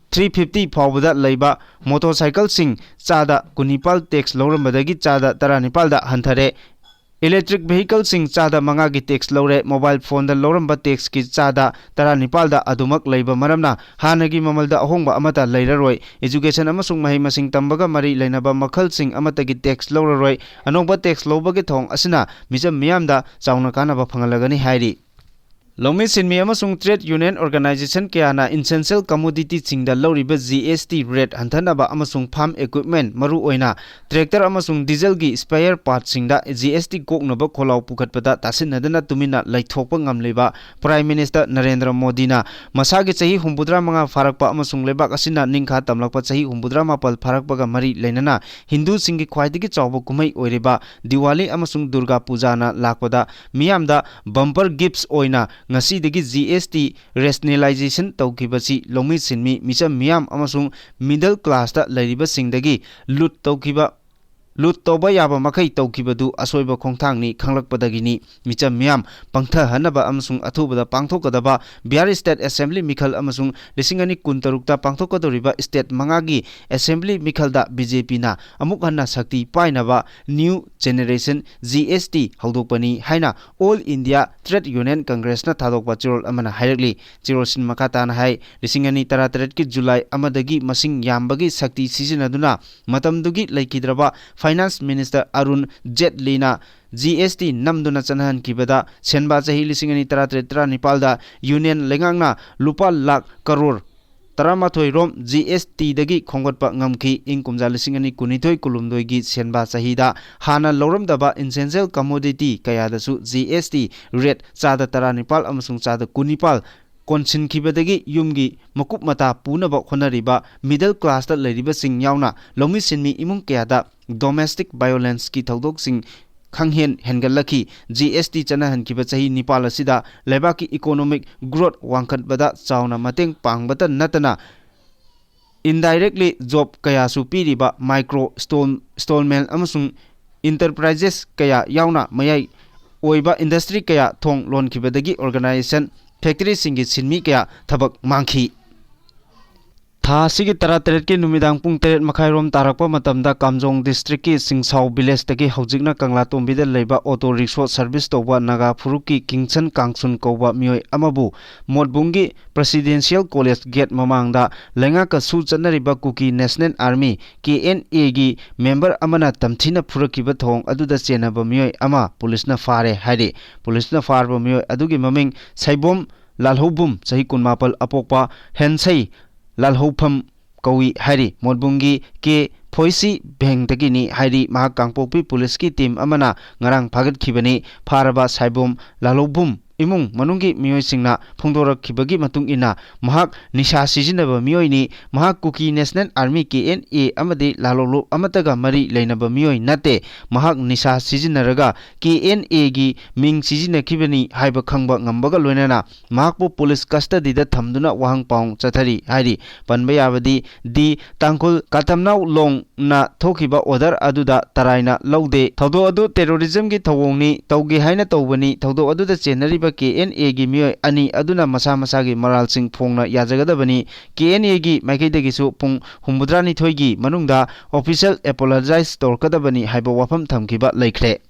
three fifty ꯐꯥꯎꯕꯗ ꯂꯩꯕ motorcycle ꯁꯤꯡ ꯆꯥꯗ ꯀꯨꯟꯅꯤꯄꯥꯜ tax ꯂꯧꯔꯝꯕꯗꯒꯤ ꯆꯥꯗ ꯇꯔꯥꯅꯤꯄꯥꯜꯗ ꯍꯟꯊꯔꯦ꯫ Electric vehicleꯁꯤꯡ ꯆꯥꯗ ꯃꯉꯥꯒꯤ tax ꯂꯧꯔꯦ꯫ Mobile phoneꯗ ꯂꯧꯔꯝꯕ taxꯀꯤ ꯆꯥꯗ ꯇꯔꯥꯅꯤꯄꯥꯜꯗ ꯑꯗꯨꯃꯛ ꯂꯩꯕ ꯃꯔꯝꯅ ꯍꯥꯟꯅꯒꯤ ꯃꯃꯜꯗ ꯑꯍꯣꯡꯕ ꯑꯃꯠꯇ ꯂꯩꯔꯔꯣꯏ꯫ Education ꯑꯃꯁꯨꯡ ꯃꯍꯩ ꯃꯁꯤꯡ ꯇꯝꯕꯒ ꯃꯔꯤ ꯂꯩꯅꯕ ꯃꯈꯜꯁꯤꯡ ꯑꯃꯠꯇꯒꯤ tax ꯂꯧꯔꯔꯣꯏ꯫ ꯑꯅꯧꯕ tax ꯂꯧꯕꯒꯤ ꯊꯧꯑꯣꯡ ꯑꯁꯤꯅ ꯃꯤꯆꯝ ꯃꯤꯌꯥꯝꯗ ꯆꯥꯎꯅ ꯀꯥꯟꯅꯕ ꯐꯪꯍꯜꯂꯒꯅꯤ ꯍꯥꯏꯔꯤ꯫ ꯂꯧꯃꯤ ꯁꯤꯟꯃꯤ ꯑꯃꯁꯨꯡ trade union organization ꯀꯌꯥꯅ essential commodityꯁꯤꯡꯗ ꯂꯧꯔꯤꯕ G S T rate ꯍꯟꯊꯅꯕ ꯑꯃꯁꯨꯡ farm equipment, ꯃꯔꯨꯑꯣꯏꯅ tractor ꯑꯃꯁꯨꯡ dieselꯒꯤ spare partꯁꯤꯡꯗ G S T ꯀꯣꯛꯅꯕ ꯈꯣꯜꯂꯥꯎ ꯄꯨꯈꯠꯄꯗ ꯇꯥꯁꯤꯟꯅꯗꯅ ꯇꯨꯃꯤꯟꯅ ꯂꯩꯊꯣꯛꯄ ꯉꯝꯂꯤꯕ Prime Minister ꯅꯔꯦꯟꯗ꯭ꯔ ꯃꯣꯗꯤꯅ ꯃꯁꯥꯒꯤ ꯆꯍꯤ ꯍꯨꯝꯐꯨꯇꯔꯥ ꯃꯉꯥ ꯐꯥꯔꯛꯄ ꯑꯃꯁꯨꯡ ꯂꯩꯕꯥꯛ ꯑꯁꯤꯅ ꯅꯤꯡꯈꯥ ꯇꯝꯂꯛꯄ ꯆꯍꯤ ꯍꯨꯝꯐꯨꯇꯔꯥ ꯃꯥꯄꯜ ꯐꯥꯔꯛꯄꯒ ꯃꯔꯤ ꯂꯩꯅꯅ ꯍꯤꯟꯗꯨꯁꯤꯡꯒꯤ ꯈ꯭ꯋꯥꯏꯗꯒꯤ ꯆꯥꯎꯕ ꯀꯨꯝꯍꯩ ꯑꯣꯏꯔꯤꯕ ꯗꯤꯋꯥꯂꯤ ꯑꯃꯁꯨꯡ ꯗꯨꯔꯒꯥ ꯄꯨꯖꯥꯅ ꯂꯥꯛꯄꯗ ꯃꯤꯌꯥꯝꯗ bumper gifts ꯑꯣꯏꯅ ꯉꯁꯤꯗꯒꯤ G S T rationalization ꯇꯧꯈꯤꯕꯁꯤ ꯂꯧꯃꯤ ꯁꯤꯟꯃꯤ, ꯃꯤꯆꯝ ꯃꯤꯌꯥꯝ ꯑꯃꯁꯨꯡ middle classꯇ ꯂꯩꯔꯤꯕꯁꯤꯡꯗꯒꯤ ꯂꯨꯠ ꯇꯧꯈꯤꯕ, ꯂꯨꯠ ꯇꯧꯕ ꯌꯥꯕ ꯃꯈꯩ ꯇꯧꯈꯤꯕꯗꯨ ꯑꯁꯣꯏꯕ ꯈꯣꯡꯊꯥꯡꯅꯤ ꯈꯪꯂꯛꯄꯗꯒꯤꯅꯤ꯫ ꯃꯤꯆꯝ ꯃꯤꯌꯥꯝ ꯄꯪꯊꯍꯟꯅꯕ ꯑꯃꯁꯨꯡ ꯑꯊꯨꯕꯗ ꯄꯥꯡꯊꯣꯛꯀꯗꯕ ꯕꯤꯍꯥꯔ state assembly ꯃꯤꯈꯜ ꯑꯃꯁꯨꯡ ꯂꯤꯁꯤꯡ ꯑꯅꯤ ꯀꯨꯟꯇꯔꯨꯛꯇ ꯄꯥꯡꯊꯣꯛꯀꯗꯧꯔꯤꯕ state ꯃꯉꯥꯒꯤ assembly ꯃꯤꯈꯜꯗ B J Pꯅ ꯑꯃꯨꯛ ꯍꯟꯅ ꯁꯛꯇꯤ ꯄꯥꯏꯅꯕ new generation G S T ꯍꯧꯗꯣꯛꯄꯅꯤ ꯍꯥꯏꯅ All India Trade Union Congressꯅ ꯊꯥꯗꯣꯛꯄ ꯆꯦꯔꯣꯜ ꯑꯃꯅ ꯍꯥꯏꯔꯛꯂꯤ꯫ ꯆꯦꯔꯣꯜꯁꯤꯡ ꯃꯈꯥ ꯇꯥꯅ ꯍꯥꯏ, ꯂꯤꯁꯤꯡ ꯑꯅꯤ ꯇꯔꯥꯇꯔꯦꯠꯀꯤ July ꯑꯃꯗꯒꯤ ꯃꯁꯤꯡ ꯌꯥꯝꯕꯒꯤ ꯁꯛꯇꯤ ꯁꯤꯖꯤꯟꯅꯗꯨꯅ ꯃꯇꯝꯗꯨꯒꯤ ꯂꯩꯈꯤꯗ꯭ꯔꯕ Finance Minister Arun ꯖꯦꯠꯂꯤꯅ G S T ꯅꯝꯗꯨꯅ ꯆꯠꯅꯍꯟꯈꯤꯕꯗ ꯁꯦꯟꯕꯥ ꯆꯍꯤ ꯂꯤꯁꯤꯡ ꯑꯅꯤ ꯇꯔꯥꯇꯔꯦꯠ ꯇꯔꯥꯅꯤꯄꯥꯜꯗ Union ꯂꯩꯉꯥꯛꯅ ꯂꯨꯄꯥ ꯂꯥꯈ ꯀꯔꯣꯔ ꯇꯔꯥꯃꯥꯊꯣꯏ ꯔꯣꯝ G S Tꯗꯒꯤ ꯈꯣꯝꯒꯠꯄ ꯉꯝꯈꯤ꯫ ꯏꯪ ꯀꯨꯝꯖꯥ ꯂꯤꯁꯤꯡ ꯑꯅꯤ ꯀꯨꯟꯅꯤꯊꯣꯏ ꯀꯨꯟꯍꯨꯝꯗꯣꯏꯒꯤ ꯁꯦꯟꯕꯥ ꯆꯍꯤꯗ ꯍꯥꯟꯅ ꯂꯧꯔꯝꯗꯕ essential commodity ꯀꯌꯥꯗꯁꯨ G S T rate ꯆꯥꯗ ꯇꯔꯥꯅꯤꯄꯥꯜ ꯑꯃꯁꯨꯡ ꯆꯥꯗ ꯀꯨꯟꯅꯤꯄꯥꯜ ꯀꯣꯟꯁꯤꯟꯈꯤꯕꯗꯒꯤ ꯌꯨꯝꯒꯤ ꯃꯀꯨꯞ ꯃꯇꯥ ꯄꯨꯅꯕ ꯍꯣꯠꯅꯔꯤꯕ middle classꯇ ꯂꯩꯔꯤꯕꯁꯤꯡ ꯌꯥꯎꯅ ꯂꯧꯃꯤ ꯁꯤꯟꯃꯤ ꯏꯃꯨꯡ ꯀꯌꯥꯗ domestic violenceꯀꯤ ꯊꯧꯗꯣꯛꯁꯤꯡ ꯈꯪꯍꯦꯟ ꯍꯦꯟꯒꯠꯂꯛꯈꯤ꯫ G S T ꯆꯠꯅꯍꯟꯈꯤꯕ ꯆꯍꯤ ꯅꯤꯄꯥꯜ ꯑꯁꯤꯗ ꯂꯩꯕꯥꯛꯀꯤ economic growth ꯋꯥꯡꯈꯠꯄꯗ ꯆꯥꯎꯅ ꯃꯇꯦꯡ ꯄꯥꯡꯕꯇ ꯅꯠꯇꯅ, indirectly job ꯀꯌꯥꯁꯨ ꯄꯤꯔꯤꯕ micro stone, stone mill ꯑꯃꯁꯨꯡ enterprises ꯀꯌꯥ ꯌꯥꯎꯅ ꯃꯌꯥꯏ ꯑꯣꯏꯕ industry ꯀꯌꯥ ꯊꯣꯡ ꯂꯣꯟꯈꯤꯕꯗꯒꯤ organization factoryꯁꯤꯡꯒꯤ ꯁꯤꯟꯃꯤ ꯀꯌꯥ ꯊꯕꯛ ꯃꯥꯡꯈꯤ꯫ ꯊꯥ ꯑꯁꯤꯒꯤ ꯇꯔꯥꯇꯔꯦꯠꯀꯤ ꯅꯨꯃꯤꯗꯥꯡ ꯄꯨꯡ ꯇꯔꯦꯠ ꯃꯈꯥꯏꯔꯣꯝ ꯇꯥꯔꯛꯄ ꯃꯇꯝꯗ ꯀꯥꯝꯖꯣꯡ ꯗꯤꯁꯇ꯭ꯔꯤꯛꯀꯤ ꯁꯤꯡꯁꯥꯎ ꯚꯤꯂꯦꯖꯇꯒꯤ ꯍꯧꯖꯤꯛꯅ ꯀꯪꯂꯥꯇꯣꯝꯕꯤꯗ ꯂꯩꯕ ꯑꯣꯇꯣ ꯔꯤꯛꯁꯣ ꯁꯔꯚꯤꯁ ꯇꯧꯕ ꯅꯥꯒꯥ ꯐꯨꯔꯨꯞꯀꯤ ꯀꯤꯡꯁꯟ ꯀꯥꯡꯁꯨꯟ ꯀꯧꯕ ꯃꯤꯑꯣꯏ ꯑꯃꯕꯨ ꯃꯣꯠꯕꯨꯡꯒꯤ ꯄ꯭ꯔꯦꯁꯤꯗꯦꯟꯁꯤꯌꯦꯜ ꯀꯣꯂꯦꯖ ꯒꯦꯠ ꯃꯃꯥꯡꯗ ꯂꯩꯉꯥꯛꯀ ꯁꯨ ꯆꯠꯅꯔꯤꯕ ꯀꯨꯀꯤ ꯅꯦꯁꯅꯦꯜ ꯑꯥꯔꯃꯤ, ꯀꯦ ꯑꯦꯟ ꯑꯦꯒꯤ ꯃꯦꯝꯕꯔ ꯑꯃꯅ ꯇꯝꯊꯤꯅ ꯐꯨꯔꯛꯈꯤꯕ ꯊꯧꯑꯣꯡ ꯑꯗꯨꯗ ꯆꯦꯟꯅꯕ ꯃꯤꯑꯣꯏ ꯑꯃ ꯄꯨꯂꯤꯁꯅ ꯐꯥꯔꯦ ꯍꯥꯏꯔꯤ꯫ ꯄꯨꯂꯤꯁꯅ ꯐꯥꯔꯕ ꯃꯤꯑꯣꯏ ꯑꯗꯨꯒꯤ ꯃꯃꯤꯡ ꯁꯩꯕꯣꯝ ꯂꯥꯜꯍꯧꯕꯨꯝ, ꯆꯍꯤ ꯀꯨꯟꯃꯥꯄꯜ, ꯑꯄꯣꯛꯄ ꯍꯦꯟꯁꯩ ꯂꯥꯜꯍꯧꯐꯝ ꯀꯧꯏ ꯍꯥꯏꯔꯤ꯫ ꯃꯣꯠꯕꯨꯡꯒꯤ ꯀꯦ ꯐꯣꯏꯁꯤ ꯚꯦꯡꯗꯒꯤꯅꯤ ꯍꯥꯏꯔꯤ꯫ ꯃꯍꯥꯛ ꯀꯥꯡꯄꯣꯛꯄꯤ ꯄꯨꯂꯤꯁꯀꯤ ꯇꯤꯝ ꯑꯃꯅ ꯉꯔꯥꯡ ꯐꯥꯒꯠꯈꯤꯕꯅꯤ꯫ ꯐꯥꯔꯕ ꯁꯥꯏꯕꯣꯝ ꯂꯥꯜꯍꯧꯕꯨꯝ ꯏꯃꯨꯡ ꯃꯅꯨꯡꯒꯤ ꯃꯤꯑꯣꯏꯁꯤꯡꯅ ꯐꯣꯡꯗꯣꯔꯛꯈꯤꯕꯒꯤ ꯃꯇꯨꯡ ꯏꯟꯅ, ꯃꯍꯥꯛ ꯅꯤꯁꯥ ꯁꯤꯖꯤꯟꯅꯕ ꯃꯤꯑꯣꯏꯅꯤ꯫ ꯃꯍꯥꯛ ꯀꯨꯀꯤ national army, K N A, ꯑꯃꯗꯤ ꯂꯥꯜꯍꯧꯂꯨꯞ ꯑꯃꯠꯇꯒ ꯃꯔꯤ ꯂꯩꯅꯕ ꯃꯤꯑꯣꯏ ꯅꯠꯇꯦ꯫ ꯃꯍꯥꯛ ꯅꯤꯁꯥ ꯁꯤꯖꯤꯟꯅꯔꯒ ꯀꯦ ꯑꯦꯟ ꯑꯦꯒꯤ ꯃꯤꯡ ꯁꯤꯖꯤꯟꯅꯈꯤꯕꯅꯤ ꯍꯥꯏꯕ ꯈꯪꯕ ꯉꯝꯕꯒ ꯂꯣꯏꯅꯅ ꯃꯍꯥꯛꯄꯨ ꯄꯨꯂꯤꯁ ꯀꯁꯇꯗꯤꯗ ꯊꯝꯗꯨꯅ ꯋꯥꯍꯪ ꯄꯥꯎꯍꯪ ꯆꯠꯊꯔꯤ ꯍꯥꯏꯔꯤ꯫ ꯄꯟꯕ ꯌꯥꯕꯗꯤ ꯗꯤ ꯇꯥꯡꯈꯨꯜ ꯀꯥꯇꯝꯅꯥꯎ ꯂꯣꯡꯅ ꯊꯣꯛꯈꯤꯕ ꯑꯣꯔꯗꯔ ꯑꯗꯨꯗ ꯇꯔꯥꯏꯅ ꯂꯧꯗꯦ꯫ ꯊꯧꯗꯣꯛ ꯑꯗꯨ ꯇꯦꯔꯣꯔꯤꯖꯝꯒꯤ ꯊꯧꯑꯣꯡꯅꯤ, ꯇꯧꯒꯦ ꯍꯥꯏꯅ ꯇꯧꯕꯅꯤ꯫ ꯊꯧꯗꯣꯛ ꯑꯗꯨꯗ ꯆꯦꯟꯅꯔꯤꯕ ꯀꯦ ꯑꯦꯟ ꯑꯦꯒꯤ ꯃꯤꯑꯣꯏ ꯑꯅꯤ ꯑꯗꯨꯅ ꯃꯁꯥ ꯃꯁꯥꯒꯤ ꯃꯔꯥꯜꯁꯤꯡ ꯐꯣꯡꯅ ꯌꯥꯖꯒꯗꯕꯅꯤ꯫ ꯀꯦ ꯑꯦꯟ ꯑꯦꯒꯤ ꯃꯥꯏꯀꯩꯗꯒꯤꯁꯨ ꯄꯨꯡ ꯍꯨꯝꯐꯨꯇꯔꯥꯅꯤꯊꯣꯏꯒꯤ ꯃꯅꯨꯡꯗ ꯑꯣꯐꯤꯁꯤꯌꯦꯜ ꯑꯦꯄꯣꯂꯣꯖꯥꯏꯁ ꯇꯧꯔꯛꯀꯗꯕꯅꯤ ꯍꯥꯏꯕ ꯋꯥꯐꯝ ꯊꯝꯈꯤꯕ ꯂꯩꯈ꯭ꯔꯦ꯫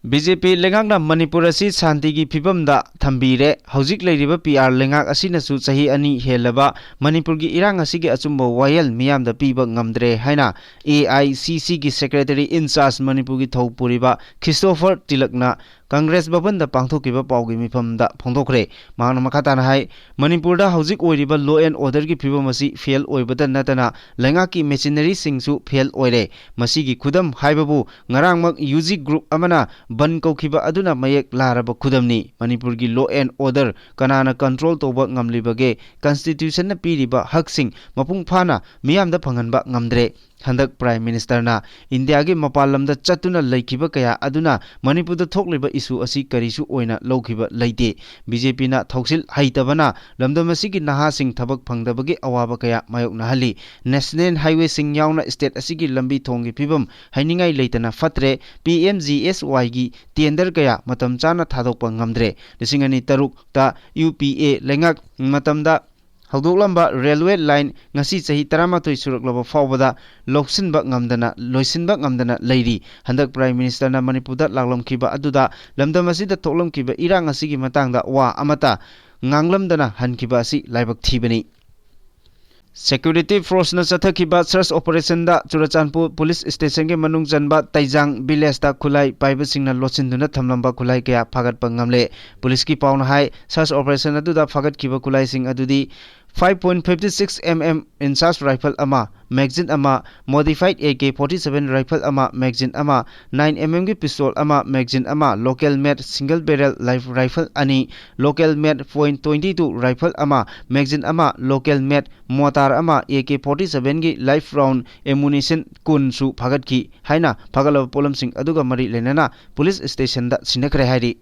ꯕꯤ ꯖꯦ ꯄꯤ ꯂꯩꯉꯥꯛꯅ ꯃꯅꯤꯄꯨꯔ ꯑꯁꯤ ꯁꯥꯟꯇꯤꯒꯤ ꯐꯤꯕꯝꯗ ꯊꯝꯕꯤꯔꯦ꯫ ꯍꯧꯖꯤꯛ ꯂꯩꯔꯤꯕ ꯄꯤ ꯑꯥꯔ ꯂꯩꯉꯥꯛ ꯑꯁꯤꯅꯁꯨ ꯆꯍꯤ ꯑꯅꯤ ꯍꯦꯜꯂꯕ ꯃꯅꯤꯄꯨꯔꯒꯤ ꯏꯔꯥꯡ ꯑꯁꯤꯒꯤ ꯑꯆꯨꯝꯕ ꯋꯥꯌꯦꯜ ꯃꯤꯌꯥꯝꯗ ꯄꯤꯕ ꯉꯝꯗ꯭ꯔꯦ ꯍꯥꯏꯅ ꯑꯦ ꯑꯥꯏ ꯁꯤ ꯁꯤꯒꯤ ꯁꯦꯀ꯭ꯔꯦꯇꯔꯤ ꯏꯟ ꯆꯥꯔꯖ ꯃꯅꯤꯄꯨꯔꯒꯤ ꯊꯧ ꯄꯨꯔꯤꯕ ꯈ꯭ꯔꯤꯁꯇꯣꯐꯔ ꯇꯤꯂꯛꯅ ꯀꯪꯒ꯭ꯔꯦꯁ ꯚꯕꯟꯗ ꯄꯥꯡꯊꯣꯛꯈꯤꯕ ꯄꯥꯎꯒꯤ ꯃꯤꯐꯝꯗ ꯐꯣꯡꯗꯣꯛꯈ꯭ꯔꯦ꯫ ꯃꯍꯥꯛꯅ ꯃꯈꯥ ꯇꯥꯅ ꯍꯥꯏ, ꯃꯅꯤꯄꯨꯔꯗ ꯍꯧꯖꯤꯛ ꯑꯣꯏꯔꯤꯕ law and orderꯒꯤ ꯐꯤꯕꯝ ꯑꯁꯤ ꯐꯦꯜ ꯑꯣꯏꯕꯗ ꯅꯠꯇꯅ ꯂꯩꯉꯥꯛꯀꯤ ꯃꯦꯆꯤꯅꯔꯤꯁꯤꯡꯁꯨ ꯐꯦꯜ ꯑꯣꯏꯔꯦ꯫ ꯃꯁꯤꯒꯤ ꯈꯨꯗꯝ ꯍꯥꯏꯕꯕꯨ ꯉꯔꯥꯡꯃꯛ ꯌꯨ ꯖꯤ ꯒ꯭ꯔꯨꯞ ꯑꯃꯅ ꯕꯟ ꯀꯧꯈꯤꯕ ꯑꯗꯨꯅ ꯃꯌꯦꯛ ꯂꯥꯔꯕ ꯈꯨꯗꯝꯅꯤ꯫ ꯃꯅꯤꯄꯨꯔꯒꯤ law and order ꯀꯅꯥꯅ control ꯇꯧꯕ ꯉꯝꯂꯤꯕꯒꯦ? Constitutionꯅ ꯄꯤꯔꯤꯕ ꯍꯛꯁꯤꯡ ꯃꯄꯨꯡ ꯐꯥꯅ ꯃꯤꯌꯥꯝꯗ ꯐꯪꯍꯟꯕ ꯉꯝꯗ꯭ꯔꯦ꯫ ꯍꯟꯗꯛ Prime Ministerꯅ ꯏꯟꯗꯤꯌꯥꯒꯤ ꯃꯄꯥꯟ ꯂꯝꯗ ꯆꯠꯇꯨꯅ ꯂꯩꯈꯤꯕ ꯀꯌꯥ ꯑꯗꯨꯅ ꯃꯅꯤꯄꯨꯔꯗ ꯊꯣꯛꯂꯤꯕ issue ꯑꯁꯤ ꯀꯔꯤꯁꯨ ꯑꯣꯏꯅ ꯂꯧꯈꯤꯕ ꯂꯩꯇꯦ꯫ ꯕꯤ ꯖꯦ ꯄꯤꯅ ꯊꯧꯁꯤꯜ ꯍꯩꯇꯕꯅ ꯂꯝꯗꯝ ꯑꯁꯤꯒꯤ ꯅꯍꯥꯁꯤꯡ ꯊꯕꯛ ꯐꯪꯗꯕꯒꯤ ꯑꯋꯥꯕ ꯀꯌꯥ ꯃꯥꯌꯣꯛꯅꯍꯜꯂꯤ꯫ National Highwayꯁꯤꯡ ꯌꯥꯎꯅ state ꯑꯁꯤꯒꯤ ꯂꯝꯕꯤ ꯊꯣꯡꯒꯤ ꯐꯤꯕꯝ ꯍꯥꯏꯅꯤꯡꯉꯥꯏ ꯂꯩꯇꯅ ꯐꯠꯇ꯭ꯔꯦ꯫ ꯄꯤ ꯑꯦꯝ ꯖꯤ ꯑꯦꯁ ꯋꯥꯏꯒꯤ tender ꯀꯌꯥ ꯃꯇꯝ ꯆꯥꯅ ꯊꯥꯗꯣꯛꯄ ꯉꯝꯗ꯭ꯔꯦ꯫ ꯂꯤꯁꯤꯡ ꯑꯅꯤ ꯇꯔꯨꯛꯇ ꯌꯨ ꯄꯤ ꯑꯦ ꯂꯩꯉꯥꯛ ꯃꯇꯝꯗ ꯍꯧꯗꯣꯛꯂꯝꯕ ꯔꯦꯜꯋꯦ ꯂꯥꯏꯟ ꯉꯁꯤ ꯆꯍꯤ ꯇꯔꯥꯃꯥꯊꯣꯏ ꯁꯨꯔꯛꯂꯕ ꯐꯥꯎꯕꯗ ꯂꯧꯁꯤꯟꯕ ꯉꯝꯗꯅ, ꯂꯣꯏꯁꯤꯟꯕ ꯉꯝꯗꯅ ꯂꯩꯔꯤ꯫ ꯍꯟꯗꯛ ꯄ꯭ꯔꯥꯏꯝ ꯃꯤꯅꯤꯁꯇꯔꯅ ꯃꯅꯤꯄꯨꯔꯗ ꯂꯥꯛꯂꯝꯈꯤꯕ ꯑꯗꯨꯗ ꯂꯝꯗꯝ ꯑꯁꯤꯗ ꯊꯣꯛꯂꯝꯈꯤꯕ ꯏꯔꯥꯡ ꯑꯁꯤꯒꯤ ꯃꯇꯥꯡꯗ ꯋꯥ ꯑꯃꯠꯇ ꯉꯥꯡꯂꯝꯗꯅ ꯍꯟꯈꯤꯕ ꯑꯁꯤ ꯂꯥꯏꯕꯛ ꯊꯤꯕꯅꯤ꯫ ꯁꯦꯀ꯭ꯌꯨꯔꯤꯇꯤ ꯐꯣꯔꯁꯅ ꯆꯠꯊꯈꯤꯕ ꯁꯔꯆ ꯑꯣꯄꯔꯦꯁꯟꯗ ꯆꯨꯔꯆꯥꯟꯄꯨꯔ ꯄꯨꯂꯤꯁ ꯁ꯭ꯇꯦꯁꯟꯒꯤ ꯃꯅꯨꯡ ꯆꯟꯕ ꯇꯩꯖꯥꯡ ꯚꯤꯂꯦꯖꯇ ꯈꯨꯠꯂꯥꯏ ꯄꯥꯏꯕꯁꯤꯡꯅ ꯂꯣꯠꯁꯤꯟꯗꯨꯅ ꯊꯝꯂꯝꯕ ꯈꯨꯠꯂꯥꯏ ꯀꯌꯥ ꯐꯥꯒꯠꯄ ꯉꯝꯂꯦ꯫ ꯄꯨꯂꯤꯁꯀꯤ ꯄꯥꯎꯅ ꯍꯥꯏ, ꯁꯔꯆ ꯑꯣꯄꯔꯦꯁꯟ ꯑꯗꯨꯗ ꯐꯥꯒꯠꯈꯤꯕ ꯈꯨꯠꯂꯥꯏꯁꯤꯡ ꯑꯗꯨꯗꯤ five point five six M M INSAS rifle ꯑꯃ, magazine ꯑꯃ, modified A K forty seven rifle ꯑꯃ, magazine ꯑꯃ, nine M M ꯒꯤ pistol ꯑꯃ, magazine ꯑꯃ, local made single barrel live rifle ꯑꯅꯤ, local made point twenty two rifle ꯑꯃ, magazine ꯑꯃ, local made mortar ꯑꯃ, A K forty seven ꯒꯤ live round ammunition ꯀꯨꯟꯁꯨ ꯐꯥꯒꯠꯈꯤ ꯍꯥꯏꯅ ꯐꯥꯒꯠꯂꯕ ꯄꯣꯠꯂꯝꯁꯤꯡ ꯑꯗꯨꯒ ꯃꯔꯤ ꯂꯩꯅꯅ ꯄꯨꯂꯤꯁ ꯁ꯭ꯇꯦꯁꯟꯗ ꯁꯤꯟꯅꯈ꯭ꯔꯦ ꯍꯥꯏꯔꯤ꯫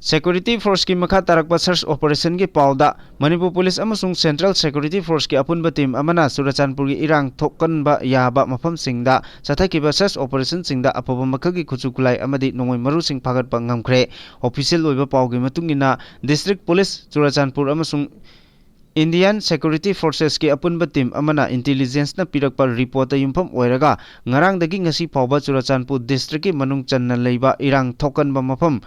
ꯁꯦꯀ꯭ꯌꯨꯔꯤꯇꯤ ꯐꯣꯔꯁꯀꯤ ꯃꯈꯥ ꯇꯥꯔꯛꯄ ꯁꯔꯆ ꯑꯣꯄꯔꯦꯁꯟꯒꯤ ꯄꯥꯎꯗ, ꯃꯅꯤꯄꯨꯔ ꯄꯨꯂꯤꯁ ꯑꯃꯁꯨꯡ ꯁꯦꯟꯇ꯭ꯔꯦꯜ ꯁꯦꯀ꯭ꯌꯨꯔꯤꯇꯤ ꯐꯣꯔꯁꯀꯤ ꯑꯄꯨꯟꯕ ꯇꯤꯝ ꯑꯃꯅ ꯆꯨꯔꯆꯥꯟꯄꯨꯔꯒꯤ ꯏꯔꯥꯡ ꯊꯣꯛꯀꯟꯕ ꯌꯥꯕ ꯃꯐꯝꯁꯤꯡꯗ ꯆꯠꯊꯈꯤꯕ ꯁꯔꯆ ꯑꯣꯄꯔꯦꯁꯟꯁꯤꯡꯗ ꯑꯐꯕ ꯃꯈꯜꯒꯤ ꯈꯨꯠꯁꯨ ꯈꯨꯠꯂꯥꯏ ꯑꯃꯗꯤ ꯅꯣꯡꯃꯩ ꯃꯔꯨꯁꯤꯡ ꯐꯥꯒꯠꯄ ꯉꯝꯈ꯭ꯔꯦ꯫ ꯑꯣꯐꯤꯁꯤꯌꯦꯜ ꯑꯣꯏꯕ ꯄꯥꯎꯒꯤ ꯃꯇꯨꯡ ꯏꯟꯅ, ꯗꯤꯁꯇ꯭ꯔꯤꯛ ꯄꯨꯂꯤꯁ ꯆꯨꯔꯆꯥꯟꯄꯨꯔ ꯑꯃꯁꯨꯡ ꯏꯟꯗꯤꯌꯥꯟ ꯁꯦꯀ꯭ꯌꯨꯔꯤꯇꯤ ꯐꯣꯔꯁꯦꯁꯀꯤ ꯑꯄꯨꯟꯕ ꯇꯤꯝ ꯑꯃꯅ ꯏꯟꯇꯦꯂꯤꯖꯦꯟꯁꯅ ꯄꯤꯔꯛꯄ ꯔꯤꯄꯣꯔꯠꯇ ꯌꯨꯝꯐꯝ ꯑꯣꯏꯔꯒ ꯉꯔꯥꯡꯗꯒꯤ ꯉꯁꯤ ꯐꯥꯎꯕ ꯆꯨꯔꯆꯥꯟꯄꯨꯔ ꯗꯤꯁꯇ꯭ꯔꯤꯛꯀꯤ ꯃꯅꯨꯡ ꯆꯟꯅ ꯂꯩꯕ ꯏꯔꯥꯡ ꯊꯣꯛꯀꯟꯕ ꯃꯐꯝ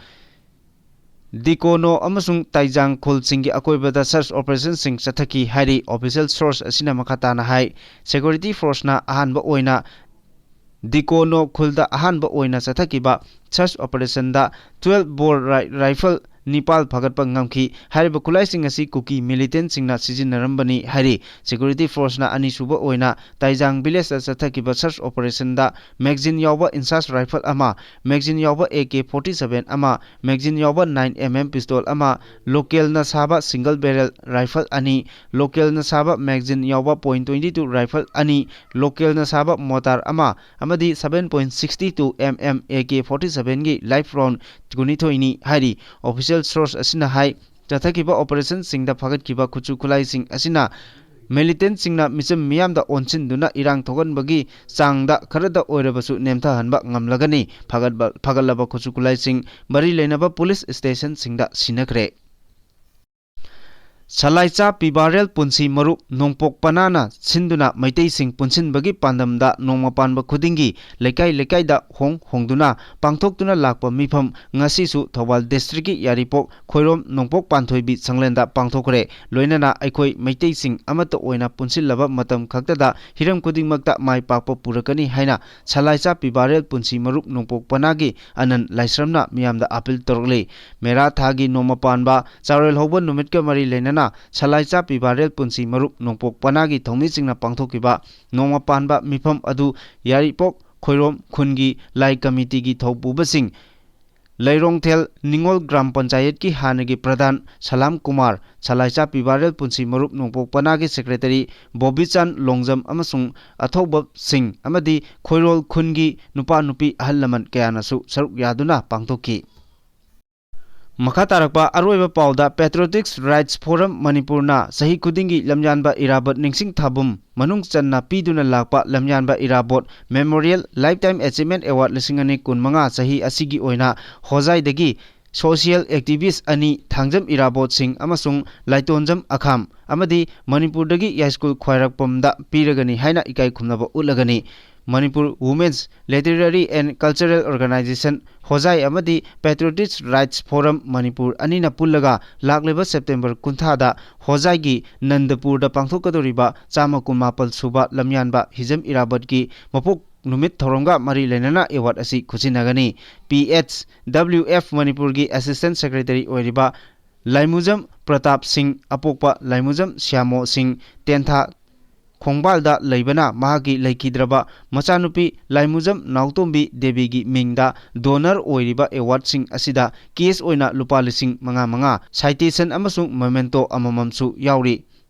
ꯗꯤꯀꯣꯅꯣ ꯑꯃꯁꯨꯡ ꯇꯥꯏꯖꯥꯡ ꯈꯨꯜꯁꯤꯡꯒꯤ ꯑꯀꯣꯏꯕꯗ ꯁꯔꯆ ꯑꯣꯄꯔꯦꯁꯟꯁꯤꯡ ꯆꯠꯊꯈꯤ ꯍꯥꯏꯔꯤ꯫ ꯑꯣꯐꯤꯁꯤꯌꯦꯜ ꯁꯣꯔꯁ ꯑꯁꯤꯅ ꯃꯈꯥ ꯇꯥꯅ ꯍꯥꯏ, ꯁꯦꯀ꯭ꯌꯨꯔꯤꯇꯤ ꯐꯣꯔꯁꯅ ꯑꯍꯥꯟꯕ ꯑꯣꯏꯅ ꯗꯤꯀꯣꯅꯣ ꯈꯨꯜꯗ ꯑꯍꯥꯟꯕ ꯑꯣꯏꯅ ꯆꯠꯊꯈꯤꯕ search ꯑꯣꯄꯔꯦꯁꯟꯗ twelve bore ri-, rifle ꯅꯤꯄꯥꯜ ꯐꯥꯒꯠꯄ ꯉꯝꯈꯤ꯫ ꯍꯥꯏꯔꯤꯕ ꯈꯨꯠꯂꯥꯏꯁꯤꯡ ꯑꯁꯤ ꯀꯨꯀꯤ ꯃꯤꯂꯤꯇꯦꯟꯁꯤꯡꯅ ꯁꯤꯖꯤꯟꯅꯔꯝꯕꯅꯤ ꯍꯥꯏꯔꯤ꯫ ꯁꯦꯀ꯭ꯌꯨꯔꯤꯇꯤ ꯐꯣꯔꯁꯅ ꯑꯅꯤꯁꯨꯕ ꯑꯣꯏꯅ ꯇꯥꯏꯖꯥꯡ ꯚꯤꯂꯦꯖꯇ ꯆꯠꯊꯈꯤꯕ ꯁꯔꯆ ꯑꯣꯄꯔꯦꯁꯟꯗ ꯃꯦꯒꯖꯤꯟ ꯌꯥꯎꯕ INSAS rifle ꯑꯃ, ꯃꯦꯒꯖꯤꯟ ꯌꯥꯎꯕ A K forty seven ꯑꯃ, ꯃꯦꯒꯖꯤꯟ ꯌꯥꯎꯕ nine M M pistol ꯑꯃ, ꯂꯣꯀꯦꯜꯅ ꯁꯥꯕ single barrel rifle ꯑꯅꯤ, ꯂꯣꯀꯦꯜꯅ ꯁꯥꯕ ꯃꯦꯒꯖꯤꯟ ꯌꯥꯎꯕ point twenty two rifle ꯑꯅꯤ, ꯂꯣꯀꯦꯜꯅ ꯁꯥꯕ mortar ꯑꯃ ꯑꯃꯗꯤ seven point six two M M A K forty seven ꯒꯤ live round ꯀꯨꯟꯅꯤꯊꯣꯏꯅꯤ ꯍꯥꯏꯔꯤ꯫ ꯑꯣꯐꯤꯁꯤꯌꯦꯜ ꯁꯣꯔꯁ ꯑꯁꯤꯅ ꯍꯥꯏ, ꯆꯠꯊꯈꯤꯕ ꯑꯣꯄꯔꯦꯁꯟꯁꯤꯡꯗ ꯐꯥꯒꯠꯈꯤꯕ ꯈꯨꯠꯁꯨ ꯈꯨꯠꯂꯥꯏꯁꯤꯡ ꯑꯁꯤꯅ ꯃꯤꯂꯤꯇꯦꯟꯁꯤꯡꯅ ꯃꯤꯆꯝ ꯃꯤꯌꯥꯝꯗ ꯑꯣꯟꯁꯤꯟꯗꯨꯅ ꯏꯔꯥꯡ ꯊꯣꯛꯍꯟꯕꯒꯤ ꯆꯥꯡꯗ ꯈꯔꯗ ꯑꯣꯏꯔꯕꯁꯨ ꯅꯦꯝꯊꯍꯟꯕ ꯉꯝꯂꯒꯅꯤ꯫ ꯐꯥꯒꯠꯄ-, ꯐꯥꯒꯠꯂꯕ ꯈꯨꯠꯁꯨ ꯈꯨꯠꯂꯥꯏꯁꯤꯡ ꯃꯔꯤ ꯂꯩꯅꯕ ꯄꯨꯂꯤꯁ ꯁ꯭ꯇꯦꯁꯟꯁꯤꯡꯗ ꯁꯤꯟꯅꯈ꯭ꯔꯦ꯫ ꯁꯂꯥꯏꯆꯥ ꯄꯤꯕꯥꯔꯦꯜ ꯄꯨꯟꯁꯤ ꯃꯔꯨꯞ ꯅꯣꯡꯄꯣꯛ ꯄꯅꯥꯅ ꯁꯤꯟꯗꯨꯅ ꯃꯩꯇꯩꯁꯤꯡ ꯄꯨꯟꯁꯤꯟꯕꯒꯤ ꯄꯥꯟꯗꯝꯗ ꯅꯣꯡꯃ ꯄꯥꯟꯕ ꯈꯨꯗꯤꯡꯒꯤ ꯂꯩꯀꯥꯏ ꯂꯩꯀꯥꯏꯗ ꯍꯣꯡ ꯍꯣꯡꯗꯨꯅ ꯄꯥꯡꯊꯣꯛꯇꯨꯅ ꯂꯥꯛꯄ ꯃꯤꯐꯝ ꯉꯁꯤꯁꯨ ꯊꯧꯕꯥꯜ districtꯀꯤ ꯌꯥꯏꯔꯤꯄꯣꯛ ꯈꯣꯏꯔꯣꯝ ꯅꯣꯡꯄꯣꯛ ꯄꯥꯟꯊꯣꯏꯕꯤ ꯁꯪꯂꯦꯟꯗ ꯄꯥꯡꯊꯣꯛꯈ꯭ꯔꯦ꯫ ꯂꯣꯏꯅꯅ ꯑꯩꯈꯣꯏ ꯃꯩꯇꯩꯁꯤꯡ ꯑꯃꯠꯇ ꯑꯣꯏꯅ ꯄꯨꯟꯁꯤꯜꯂꯕ ꯃꯇꯝ ꯈꯛꯇꯗ ꯍꯤꯔꯝ ꯈꯨꯗꯤꯡꯃꯛꯇ ꯃꯥꯏ ꯄꯥꯛꯄ ꯄꯨꯔꯛꯀꯅꯤ ꯍꯥꯏꯅ ꯁꯂꯥꯏꯆꯥ ꯄꯤꯕꯥꯔꯦꯜ ꯄꯨꯟꯁꯤ ꯃꯔꯨꯞ ꯅꯣꯡꯄꯣꯛ ꯄꯅꯥꯒꯤ ꯑꯅꯟ ꯂꯥꯏꯁ꯭ꯔꯝꯅ ꯃꯤꯌꯥꯝꯗ ꯑꯥꯄꯤꯜ ꯇꯧꯔꯛꯂꯤ꯫ ꯃꯦꯔꯥ ꯊꯥꯒꯤ ꯅꯣꯡꯃ ꯄꯥꯟꯕ ꯆꯥꯔꯣꯏ ꯍꯧꯕ ꯅꯨꯃꯤꯠꯀ ꯃꯔꯤ ꯂꯩꯅꯅ ꯁꯂꯥꯏꯆꯥ ꯄꯤꯕꯥꯔꯦꯜ ꯄꯨꯟꯁꯤ ꯃꯔꯨꯞ ꯅꯣꯡꯄꯣꯛ ꯄꯅꯥꯒꯤ ꯊꯧꯃꯤꯁꯤꯡꯅ ꯄꯥꯡꯊꯣꯛꯈꯤꯕ ꯅꯣꯡꯃ ꯄꯥꯟꯕ ꯃꯤꯐꯝ ꯑꯗꯨ ꯌꯥꯏꯔꯤꯄꯣꯛ ꯈꯣꯏꯔꯣꯝ ꯈꯨꯟꯒꯤ ꯂꯥꯏ ꯀꯃꯤꯇꯤꯒꯤ ꯊꯧꯄꯨꯕꯁꯤꯡ ꯂꯩꯔꯣꯡꯊꯦꯜ ꯅꯤꯉꯣꯜ ꯒ꯭ꯔꯥꯝ ꯄꯟꯆꯥꯌꯠꯀꯤ ꯍꯥꯟꯅꯒꯤ ꯄ꯭ꯔꯙꯥꯟ ꯁꯂꯥꯝ ꯀꯨꯃꯥꯔ, ꯁꯂꯥꯏꯆꯥ ꯄꯤꯕꯥꯔꯦꯜ ꯄꯨꯟꯁꯤ ꯃꯔꯨꯞ ꯅꯣꯡꯄꯣꯛ ꯄꯅꯥꯒꯤ ꯁꯦꯀ꯭ꯔꯦꯇꯔꯤ ꯕꯣꯕꯤꯆꯥꯟ ꯂꯣꯡꯖꯝ ꯑꯃꯁꯨꯡ ꯑꯊꯧꯕꯁꯤꯡ ꯑꯃꯗꯤ ꯈꯣꯏꯔꯣꯜ ꯈꯨꯟꯒꯤ ꯅꯨꯄꯥ ꯅꯨꯄꯤ ꯑꯍꯜ ꯂꯃꯟ ꯀꯌꯥꯅꯁꯨ ꯁꯔꯨꯛ ꯌꯥꯗꯨꯅ ꯄꯥꯡꯊꯣꯛꯈꯤ꯫ ꯃꯈꯥ ꯇꯥꯔꯛꯄ ꯑꯔꯣꯏꯕ ꯄꯥꯎꯗ Patriotic Rights Forum ꯃꯅꯤꯄꯨꯔꯅ ꯆꯍꯤ ꯈꯨꯗꯤꯡꯒꯤ ꯂꯝꯌꯥꯟꯕ ꯏꯔꯥꯕꯣꯠ ꯅꯤꯡꯁꯤꯡ ꯊꯥꯕꯨꯝ ꯃꯅꯨꯡ ꯆꯟꯅ ꯄꯤꯗꯨꯅ ꯂꯥꯛꯄ ꯂꯝꯌꯥꯟꯕ ꯏꯔꯥꯕꯣꯠ Memorial Lifetime Achievement Award ꯂꯤꯁꯤꯡ ꯑꯅꯤ ꯀꯨꯟꯃꯉꯥ ꯆꯍꯤ ꯑꯁꯤꯒꯤ ꯑꯣꯏꯅ ꯍꯣꯖꯥꯏꯗꯒꯤ social activist ꯑꯅꯤ ꯊꯥꯡꯖꯝ ꯏꯔꯥꯕꯣꯠ ꯁꯤꯡ ꯑꯃꯁꯨꯡ ꯂꯥꯏꯇꯣꯟꯖꯝ ꯑꯈꯥꯝ ꯑꯃꯗꯤ ꯃꯅꯤꯄꯨꯔꯗꯒꯤ ꯌꯥꯏꯁ꯭ꯀꯨꯜ ꯈ꯭ꯋꯥꯏꯔꯥꯛꯄꯝꯗ ꯄꯤꯔꯒꯅꯤ ꯍꯥꯏꯅ ꯏꯀꯥꯏ ꯈꯨꯝꯅꯕ ꯎꯠꯂꯒꯅꯤ꯫ Manipur Women's Literary and Cultural Organization ꯍꯣꯖꯥꯏ ꯑꯃꯗꯤ Patriotic Rights Forum ꯃꯅꯤꯄꯨꯔ ꯑꯅꯤꯅ ꯄꯨꯜꯂꯒ ꯂꯥꯛꯂꯤꯕ September ꯀꯨꯟꯊ꯭ꯔꯥꯗ ꯍꯣꯖꯥꯏꯒꯤ ꯅꯟꯗꯄꯨꯔꯗ ꯄꯥꯡꯊꯣꯛꯀꯗꯧꯔꯤꯕ ꯆꯥꯝꯃ ꯀꯨꯟꯃꯥꯄꯜ ꯁꯨꯕ ꯂꯝꯌꯥꯟꯕ ꯍꯤꯖꯝ ꯏꯔꯥꯕꯠꯀꯤ ꯃꯄꯣꯛ ꯅꯨꯃꯤꯠ ꯊꯧꯔꯝꯒ ꯃꯔꯤ ꯂꯩꯅꯅ award ꯑꯁꯤ ꯈꯨꯠꯁꯤꯟꯅꯒꯅꯤ꯫ P H W F ꯃꯅꯤꯄꯨꯔꯒꯤ Assistant Secretary ꯑꯣꯏꯔꯤꯕ ꯂꯥꯏꯃꯨꯖꯝ ꯄ꯭ꯔꯇꯥꯞ ꯁꯤꯡ, ꯑꯄꯣꯛꯄ ꯂꯥꯏꯃꯨꯖꯝ ꯁ꯭ꯌꯥꯃꯣ ꯁꯤꯡ, ꯇꯦꯟꯊꯥ ꯈꯣꯡꯕꯥꯜꯗ ꯂꯩꯕꯅ ꯃꯍꯥꯛꯀꯤ ꯂꯩꯈꯤꯗ꯭ꯔꯕ ꯃꯆꯥꯅꯨꯄꯤ ꯂꯥꯏꯃꯨꯖꯝ ꯅꯥꯎꯇꯣꯝꯕꯤ ꯗꯦꯕꯤꯒꯤ ꯃꯤꯡꯗ donor ꯑꯣꯏꯔꯤꯕ awardꯁꯤꯡ ꯑꯁꯤꯗ cash ꯑꯣꯏꯅ ꯂꯨꯄꯥ ꯂꯤꯁꯤꯡ ꯃꯉꯥ ꯃꯉꯥ, citation ꯑꯃꯁꯨꯡ memento ꯑꯃꯃꯝꯁꯨ ꯌꯥꯎꯔꯤ꯫